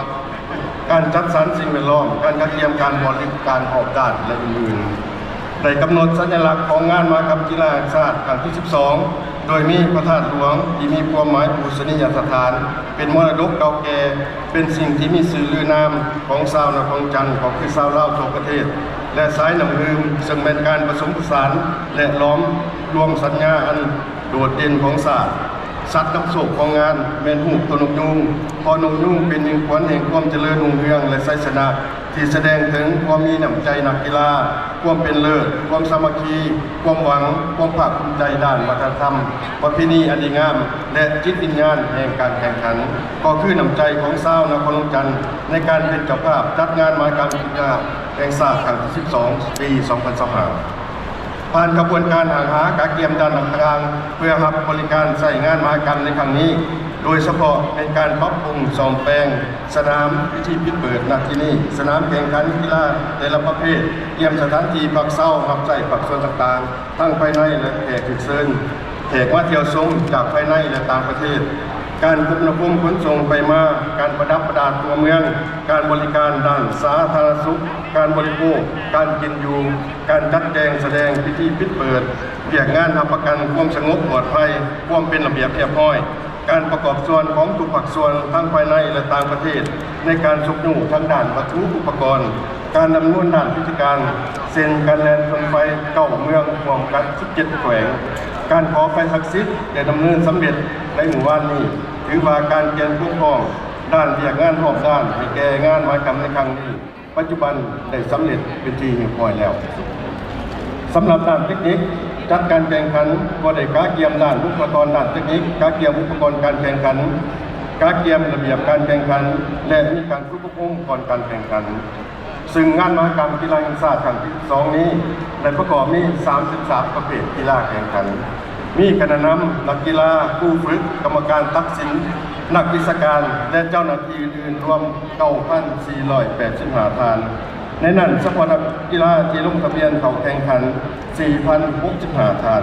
ການຈັດສັນສິ່ງແວດລ້ອມ, ການກະກຽມການບໍລິການຮອບດ້ານ ແລະ ອື່ນໆ. ໄດ້ກຳນົດສັນຍະລັກຂອງງານມະຫະກຳກິລາແຫ່ງຊາດຄັ້ງທີສິບສອງ ໂດຍມີພະທາດຫຼວງທີ່ມີຄວາມໝາຍປູຊະນີຍະສະຖານ ເປັນມໍລະດົກເກົ່າແກ່ ເປັນສິ່ງທີ່ມີຊື່ລືນາມຂອງຊາວນະຄອນຫຼວງວຽງຈັນ ກໍຄືຊາວລາວທົ່ວປະເທດ ແລະ ສາຍນ້ຳຮືມ ເຊິ່ງແມ່ນການປະສົມປະສານ ແລະ ຫຼອມລວມສັນຍາອັນໂດດເດັ່ນຂອງຊາດ. ສັດນຳໂຊກຂອງງານແມ່ນຮູບຕົວນົກຍູງ, ເພາະນົກຍູງເປັນມິ່ງຂວັນແຫ່ງຄວາມຈະເລີນຮຸ່ງເຮືອງ ແລະ ໄຊຊະນະ ທີ່ສະແດງເຖິງຄວາມມີນ້ຳໃຈນັກກິລາ, ຄວາມເປັນເລີດ, ຄວາມສາມັກຄີ, ຄວາມຫວັງ, ຄວາມພາກພູມໃຈດ້ານວັດທະນະທຳ, ປະເພນີອັນດີງາມ ແລະ ຈິດວິນຍານແຫ່ງການແຂ່ງຂັນ, ກໍຄືນ້ຳໃຈຂອງຊາວນະຄອນຫຼວງວຽງຈັນ ໃນການເປັນເຈົ້າພາບຈັດງານມະຫະກຳກິລາແຫ່ງຊາດຄັ້ງທີສິບສອງ ປີສອງພັນຊາວຫ້າ. ຜ່ານຂະບວນການຫ້າງຫາກະກຽມດ້ານຕ່າງໆ ເພື່ອຮັບບໍລິການໃຊ້ງານມະຫະກຳໃນຄັ້ງນີ້, ໂດຍສະເພາະແມ່ນການປັບປຸງສ້ອມແປງສະໜາມພິທີປິດເປີດນະທີ່ນີ້, ສະໜາມແຂ່ງຂັນກິລາແຕ່ລະປະເພດ, ກຽມສະຖານທີ່ພັກເຊົາຮັບໃຊ້ພາກສ່ວນຕ່າງໆ ທັງພາຍໃນ ແລະ ແຂກຖືກເຊີນ, ແຂກມາທ່ຽວຊົມຈາກພາຍໃນ ແລະ ຕ່າງປະເທດ, ການຄົມນາຄົມຂົນສົ່ງໄປມາ, ການປະດັບປະດາຕົວເມືອງ, ການບໍລິການດ້ານສາທາລະນະສຸກ, ການບໍລິໂພກ, ການກິນຢູ່, ການຈັດແຈງສະແດງພິທີປິດເປີດ, ວຽກງານຮັບປະກັນຄວາມສະຫງົບປອດໄພ, ຄວາມເປັນລະບຽບຮຽບຮ້ອຍ, ການປະກອບສ່ວນຂອງທຸກພາກສ່ວນທັງພາຍໃນ ແລະ ຕ່າງປະເທດ ໃນການຊຸກຍູ້ທາງດ້ານວັດຖຸອຸປະກອນ, ການດຳເນີນດ້ານກິດຈະການ ເຊັ່ນ ການແລ່ນເຄື່ອນໄຟເກົ້າເມືອງ ຮວມກັນສິບເຈັດແຂວງ, ການຂໍໃບສັກສິດໄດ້ດຳເນີນສຳເລັດໃນມື້ວານນີ້, ຖືວ່າການກຽມຄວາມພ້ອມດ້ານວຽກງານຮອບດ້ານໃຫ້ແກ່ງານມະຫະກຳໃນຄັ້ງນີ້ ປັດຈຸບັນໄດ້ສຳເລັດເປັນທີ່ຮຽບຮ້ອຍແລ້ວ. ສຳລັບດ້ານເຕັກນິກຈັດການແຂ່ງຂັນ ກໍໄດ້ກະກຽມດ້ານອຸປະກອນດ້ານເຕັກນິກ, ກະກຽມອຸປະກອນການແຂ່ງຂັນ, ກະກຽມລະບຽບການແຂ່ງຂັນ ແລະ ມີການຝຶກອົບຮົມກ່ອນການແຂ່ງຂັນ. ຊຶ່ງງານມະຫະກຳກິລາແຫ່ງຊາດຄັ້ງທີສິບສອງນີ້ ໄດ້ປະກອບມີສາມສິບສາມປະເພດກິລາແຂ່ງຂັນ, ມີຄະນະນຳ, ນັກກິລາ, ຄູຝຶກ, ກຳມະການຕັດສິນ, ນັກວິຊາການ ແລະ ເຈົ້າໜ້າທີ່ອື່ນໆ ລວມເກົ້າພັນສີ່ຮ້ອຍແປດສິບຫ້າທ່ານ. ໃນນັ້ນ, ສະເພາະນັກກິລາທີ່ລົງທະບຽນເຂົ້າແຂ່ງຂັນສີ່ພັນຫົກສິບຫ້າທ່ານ,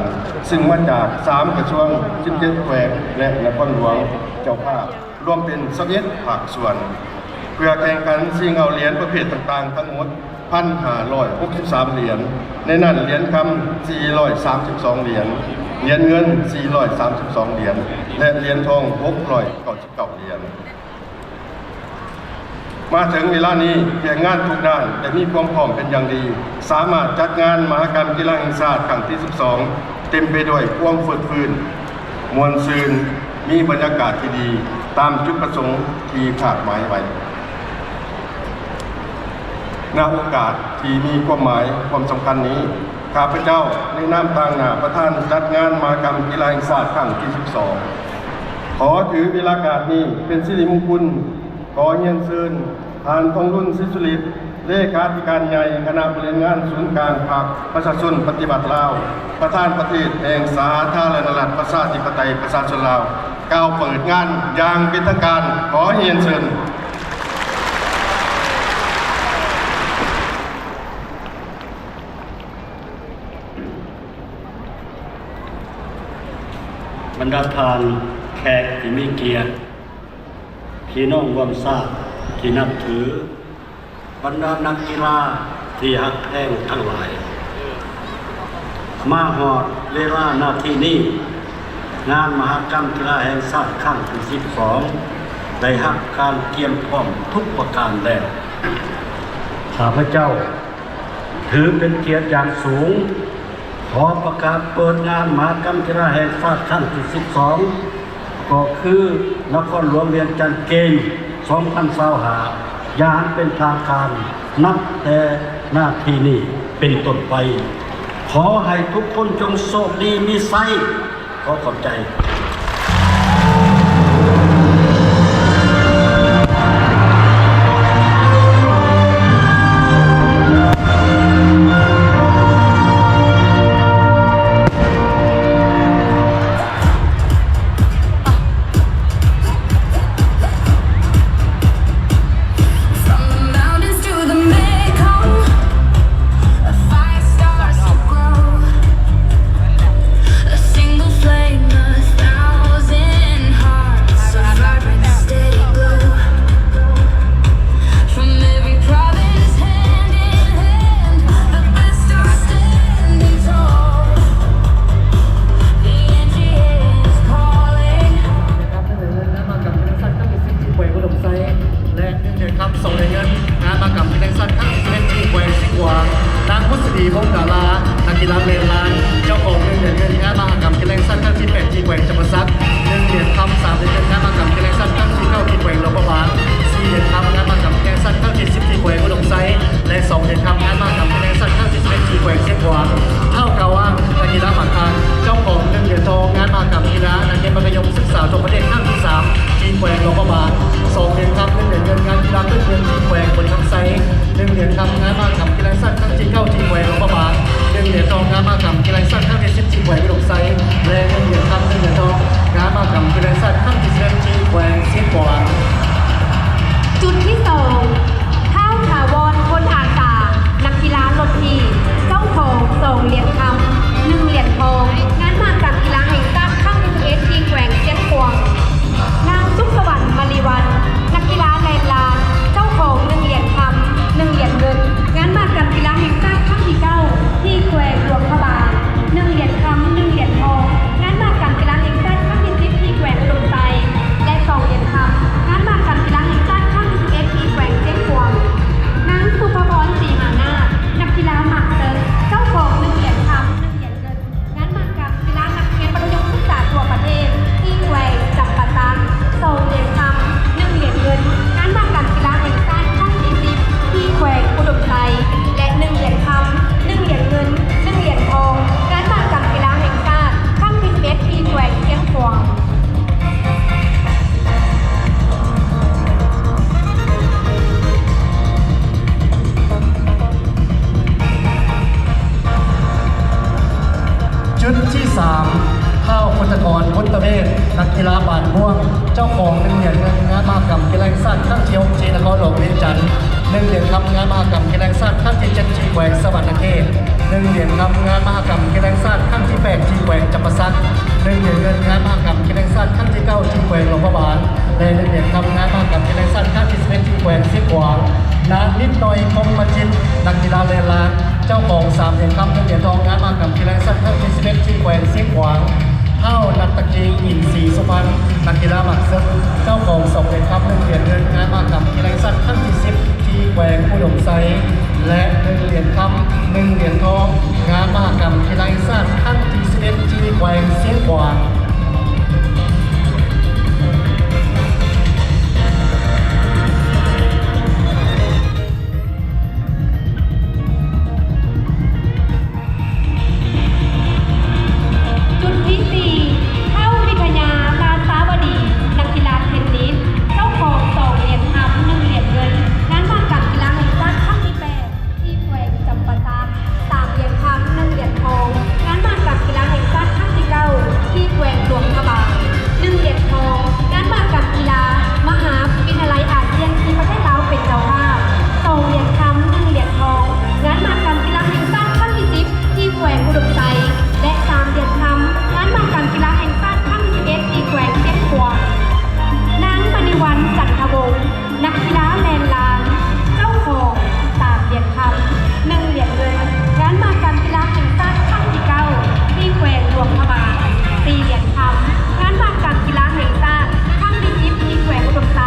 ຊຶ່ງມາຈາກສາມກະຊວງ, ສິບເຈັດແຂວງ ແລະ ນະຄອນຫຼວງເຈົ້າພາບ, ລວມເປັນຊາວເອັດພາກສ່ວນ, ເພື່ອແຂ່ງຂັນຊິງເອົາຫຼຽນປະເພດຕ່າງໆ ທັງໝົດ ພັນຫ້າຮ້ອຍຫົກສິບສາມຫຼຽນ, ໃນນັ້ນຫຼຽນຄຳສີ່ຮ້ອຍສາມສິບສອງຫຼຽນ, ຫຼຽນເງິນສີ່ຮ້ອຍສາມສິບສອງຫຼຽນ ແລະ ຫຼຽນທອງຫົກຮ້ອຍເກົ້າສິບເກົ້າຫຼຽນ. ມາເຖິງເວລານີ້, ວຽກງານທຸກດ້ານໄດ້ມີຄວາມພ້ອມເປັນຢ່າງດີ, ສາມາດຈັດງານມະຫະກຳກິລາແຫ່ງຊາດຄັ້ງທີສິບສອງ ເຕັມໄປດ້ວຍຄວາມຟົດຟື້ນ, ມ່ວນຊື່ນ, ມີບັນຍາກາດທີ່ດີຕາມຈຸດປະສົງທີ່ຄາດໝາຍໄວ້. ນະໂອກາດທີ່ມີຄວາມໝາຍຄວາມສຳຄັນນີ້, ຂ້າພະເຈົ້າໃນນາມຕາງໜ້າປະທານຈັດງານມະຫະກຳກິລາແຫ່ງຊາດຄັ້ງທີສິບສອງ ຂໍຖືເວລາກາດນີ້ເປັນສິລິມຸງຄຸນ, ຂໍຮຽນເຊີນ ທ່ານ ທອງລຸນ ສີສຸລິດ ເລຂາທິການໃຫຍ່ຄະນະບໍລິຫານງານສູນກາງພັກປະຊາຊົນປະຕິວັດລາວ, ປະທານປະເທດແຫ່ງສາທາລະນະລັດ ປະຊາທິປະໄຕ ປະຊາຊົນລາວ ກ່າວເປີດງານຢ່າງເປັນທາງການ. ຂໍຮຽນເຊີນ. ບັນດາທ່ານແຂກທີ່ມີກຽດ, ພີ່ນ້ອງຮ່ວມຊາດທີ່ນັບຖື, ບັນດານັກກິລາທີ່ຮັກແພງທັງຫຼາຍ, ມາຮອດເວລານາທີນີ້, ງານມະຫະກຳກິລາແຫ່ງຊາດຄັ້ງທີສິບສອງ ໄດ້ຮັບການກຽມພ້ອມທຸກປະການແລ້ວ. ຂ້າພະເຈົ້າຖືເປັນກຽດຢ່າງສູງ ຂໍປະກາດເປີດງານມະຫະກຳກິລາແຫ່ງຊາດຄັ້ງທີສິບສອງ ກໍຄືນະຄອນຫຼວງວຽງຈັນເກມສອງພັນຊາວຫ້າ ຢ່າງເປັນທາງການ ນັບແຕ່ນາທີນີ້ເປັນຕົ້ນໄປ. ຂໍໃຫ້ທຸກຄົນຈົ່ງໂຊກດີມີໄຊ. ຂໍຂອບໃຈ. ໜຶ່ງຫຼຽນຄຳງານມະຫະກຳກິລາແຫ່ງຊາດຄັ້ງທີເຈັດທີ່ແຂວງສະຫວັນນະເຂດ, ໜຶ່ງຫຼຽນຄຳງານມະຫະກຳກິລາແຫ່ງຊາດຄັ້ງທີແປດທີ່ແຂວງຈຳປາສັກ, ໜຶ່ງຫຼຽນເງິນງານມະຫະກຳກິລາແຫ່ງຊາດຄັ້ງທີເກົ້າທີ່ແຂວງຫຼວງພະບາງ ແລະ ໜຶ່ງຫຼຽນຄຳງານມະຫະກຳກິລາແຫ່ງຊາດຄັ້ງທີສິບເອັດທີ່ແຂວງຊຽງຂວາງ. ນາງນິດໜ້ອຍ ພົມມະຈິດ ນັກກິລາແລ່ນລານ ເຈົ້າຂອງສາມຫຼຽນຄຳ ໜຶ່ງຫຼຽນທອງງານມະຫະກຳກິລາແຫ່ງຊາດຄັ້ງທີສິບເອັດທີ່ແຂວງຊຽງຂວາງ. ທ້າວ ນັດຕະກີ ອິນສີສຸພັນ ນັກກິລາໝາກເສິກ ເຈົ້າຂອງສອງຫຼຽນຄຳ ໜຶ່ງຫຼຽນເງິນງານມະຫະກຳກິລາແຫ່ງຊາດຄັ້ງທີສິບທີ່ແຂວງອຸດົມໄຊ ແລະ ໜຶ່ງຫຼຽນຄຳ ໜຶ່ງຫຼຽນທອງງານມະຫະກຳກິລາແຫ່ງຊາດຄັ້ງທີສິບເອັດທີ່ແຂວງຊຽງຂວາງ. ຈຸດທີສີ່ ທ້າວ ວິທະຍາ ລາຊາວະດີ ນັກກິລາເທນນິສ ເຈົ້າຂອງສອງຫຼຽນຄຳ ໜຶ່ງຫຼຽນເງິນ ງານມະຫະກຳກິລາແຫ່ງຊາດຄັ້ງທີແປດ ທີ່ແຂວງຈຳປາສັກ, ສາມຫຼຽນຄຳ ໜຶ່ງຫຼຽນທອງ ງານມະຫະກຳກິລາແຫ່ງຊາດຄັ້ງທີເກົ້າ ທີ່ແຂວງຫຼວງພະບາງ, ໜຶ່ງຫຼຽນທອງ ງານມະຫະກຳກິລາມະຫາວິທະຍາໄລອາຊຽນທີ່ປະເທດລາວເປັນເຈົ້າພາບ, ສອງຫຼຽນຄຳ ໜຶ່ງຫຼຽນທອງ ງານມະຫະກຳກິລາແຫ່ງຊາດຄັ້ງທີສິບ ທີ່ແຂວງອຸດົມໄຊ ແລະ ສາມຫຼຽນຄຳ ງານມະຫະກຳກິລາແຫ່ງຊາດຄັ້ງທີສິບເອັດ ທີ່ແຂວງຊຽງຂວາງ. ນາງ ມະນີວັນ ຈັນທະວົງ ນັກກິລາແລ່ນລານ ເຈົ້າຂອງສາມຫຼຽນຄຳ ໜຶ່ງຫຼຽນເງິນ ງານມະຫະກຳກິລາແຫ່ງຊາດຄັ້ງທີເກົ້າ ທີ່ແຂວງຫຼວງພະບາງ, ສີ່ຫຼຽນຄຳ ງານມະຫະກຳກິລາແຫ່ງຊາດຄັ້ງທີສິບ ທີ່ແຂວງອຸດົມໄຊ,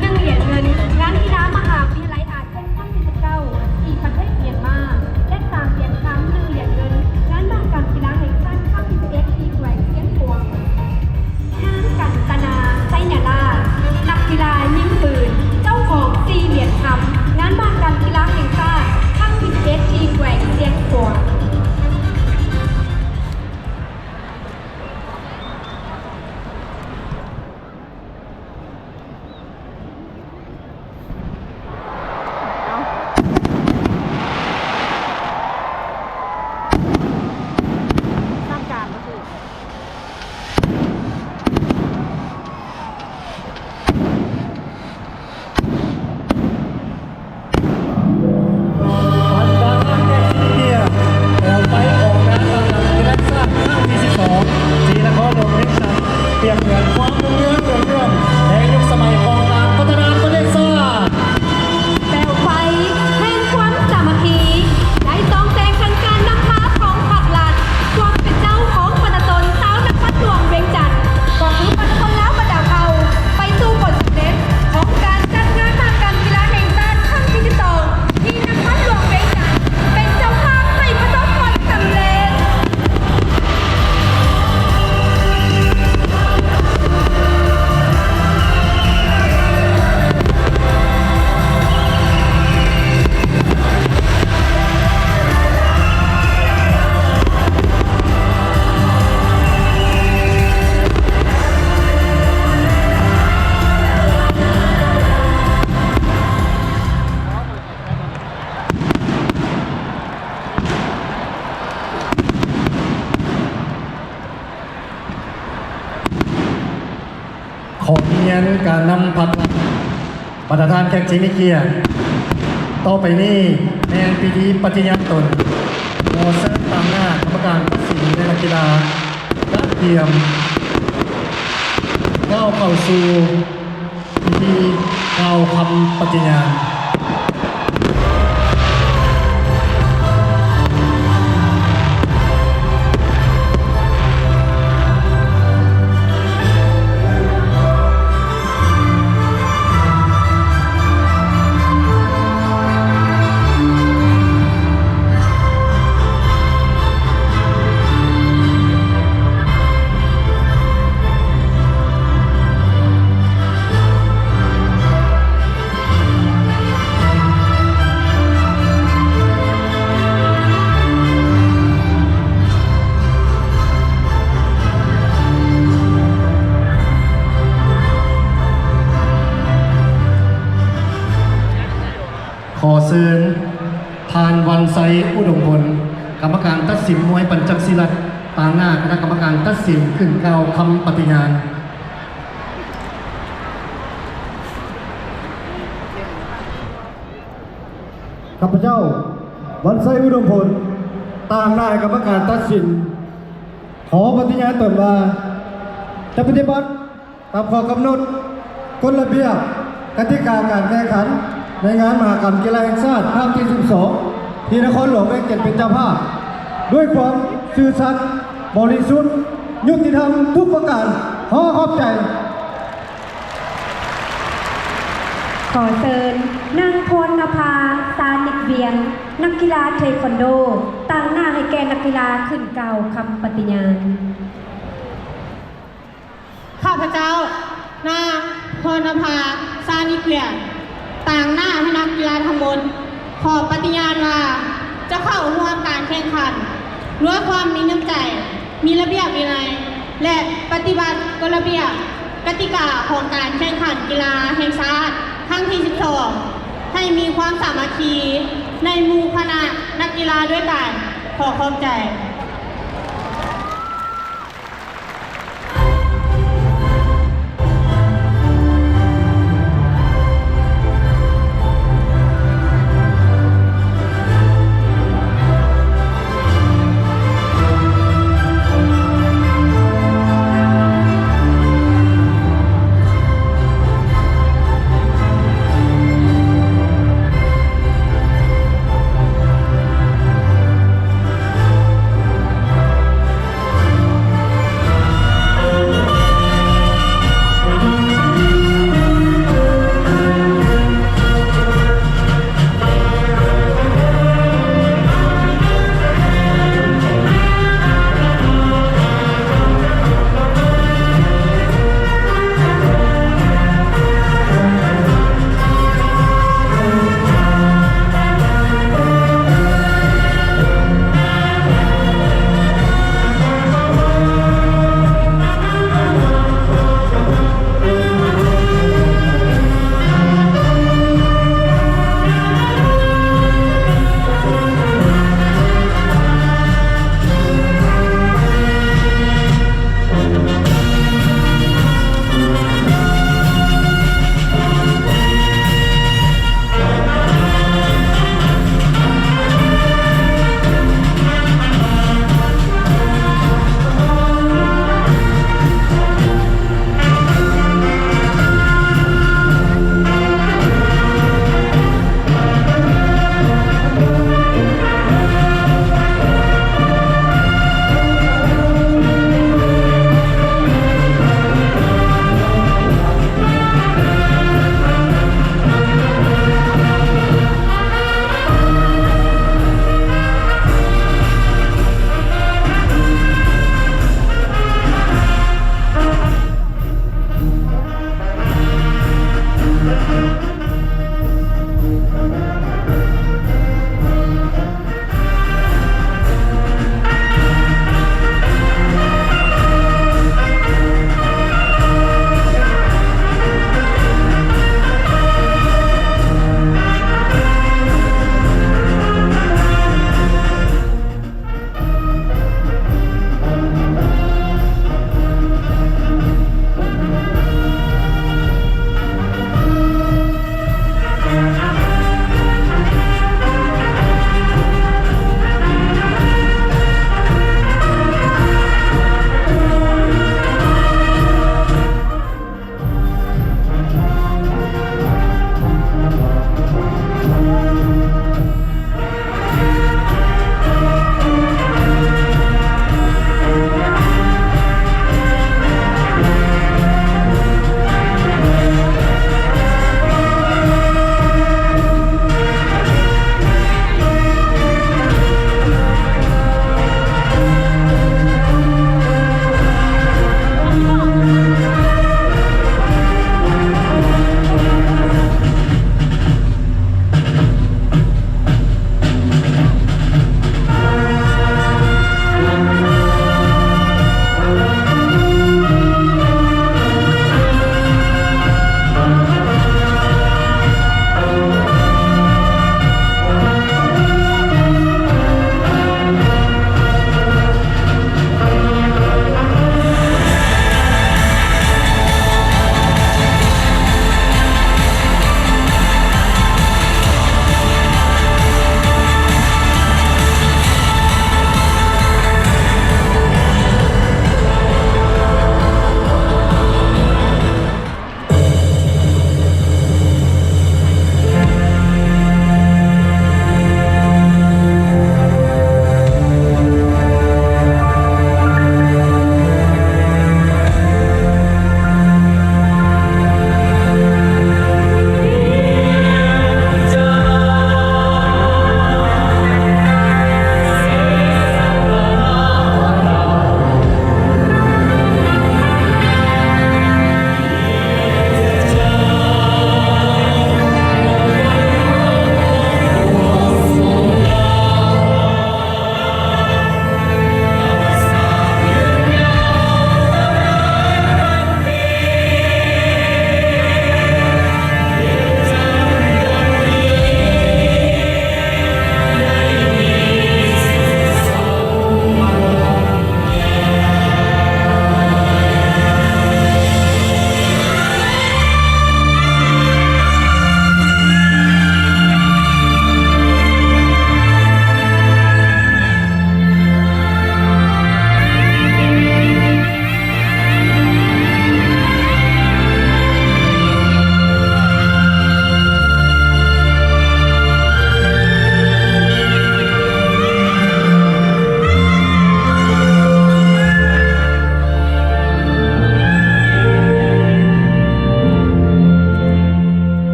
ໜຶ່ງຫຼຽນເງິນ ງານກິລາມະຫາວິທະຍາໄລອາຊຽນຄັ້ງທີສິບເກົ້າ ທີ່ປະເທດມຽນມາ ແລະ ສາມຫຼຽນຄຳ ໜຶ່ງຫຼຽນເງິນ ງານມະຫະກຳກິລາແຫ່ງຊາດຄັ້ງທີສິບເອັດ ທີ່ແຂວງຊຽງຂວາງ. ນາງ ກັນຕະນາ ໄຊຍະລາດ ນັກກິລາຍິງປືນ ເຈົ້າຂອງສີ່ຫຼຽນຄຳ ງານມະຫະກຳກິລາແຫ່ງຊາດຄັ້ງທີສິບເອັດ ທີ່ແຂວງຊຽງຂວາງ. ບັນດາທ່ານແຂກທີ່ມີກຽດ, ແຖວໄຟອອກງານມະຫະກຳກິລາແຫ່ງຊາດຄັ້ງທີສິບສອງ ທີ່ນະຄອນຫຼວງວຽງຈັນ ປຽບເໝືອນຄວາມຮຸ່ງເຮືອງເຫຼືອເຮືອງ ແຫ່ງຍຸກສະໄໝຂອງການພັດທະນາປະເທດຊາດ. ແປວໄຟແຫ່ງຄວາມສາມັກຄີ ໄດ້ສ່ອງແສງເຖິງການນຳພາຂອງພັກລັດ, ຄວາມເປັນເຈົ້າຂອງປະຊາຊົນຊາວນະຄອນຫຼວງວຽງຈັນ ກໍຄືປະຊາຊົນລາວບັນດາເຜົ່າ ໄປສູ່ຜົນສຳເລັດຂອງການຈັດງານມະຫະກຳກິລາແຫ່ງຊາດຄັ້ງທີສິບສອງ ທີ່ນະຄອນຫຼວງວຽງຈັນເປັນເຈົ້າພາບໃຫ້ປະສົບຜົນສຳເລັດ. ຂໍຮຽນການນຳພັກລັດ. ບັນດາທ່ານແຂກທີ່ມີກຽດ, ຕໍ່ໄປນີ້ແມ່ນພິທີປະຕິຍາຕົນ. ຂໍເຊີນຕາງໜ້າກຳມະການຕັດສິນ ແລະ ນັກກິລາ ກະກຽມກ້າວເຂົ້າສູ່ ພິທີກ່າວຄຳປະຕິຍານ. ຂໍເຊີນທ່ານ ວັນໄຊ ອຸດົມພົນ ກຳມະການຕັດສິນມວຍປັນຈັກສີລັດ ຕາງໜ້າຄະນະກຳມະການຕັດສິນ ຂຶ້ນກ່າວຄຳປະຕິຍານ. ຂ້າພະເຈົ້າ ວັນໄຊ ອຸດົມພົນ ຕາງໜ້າໃຫ້ກຳມະການຕັດສິນ ຂໍປະຕິຍາຕົນວ່າ ຈະປະຕິບັດຕາມຂໍ້ກຳນົດ, ກົດລະບຽບ, ກະຕິກາການແຂ່ງຂັນໃນງານມະຫະກຳກິລາແຫ່ງຊາດຄັ້ງທີສິບສອງ ທີ່ນະຄອນຫຼວງວຽງຈັນເປັນເຈົ້າພາບ ດ້ວຍຄວາມຊື່ສັດ, ບໍລິສຸດ, ຍຸຕິທຳທຸກປະການ. ຂໍຂອບໃຈ. ຂໍເຊີນ ນາງ ພອນນະພາ ຊານິກວຽງ ນັກກິລາເທຄວັນໂດ ຕາງໜ້າໃຫ້ແກ່ນັກກິລາຂຶ້ນກ່າວຄຳປະຕິຍານ. ຂ້າພະເຈົ້າ ນາງ ພອນນະພາ ຊານິກວຽງ ຕາງໜ້າໃຫ້ນັກກິລາທັງໝົດ ຂໍປະຕິຍານວ່າ ຈະເຂົ້າຮ່ວມການແຂ່ງຂັນດ້ວຍຄວາມມີນ້ຳໃຈ, ມີລະບຽບວິໄນ ແລະ ປະຕິບັດກົດລະບຽບ ກະຕິກາຂອງການແຂ່ງຂັນກິລາແຫ່ງຊາດຄັ້ງທີສິບສອງ ໃຫ້ມີຄວາມສາມັກຄີ ໃນໝູ່ຄະນະນັກກິລາດ້ວຍກັນ. ຂໍຂອບໃຈ.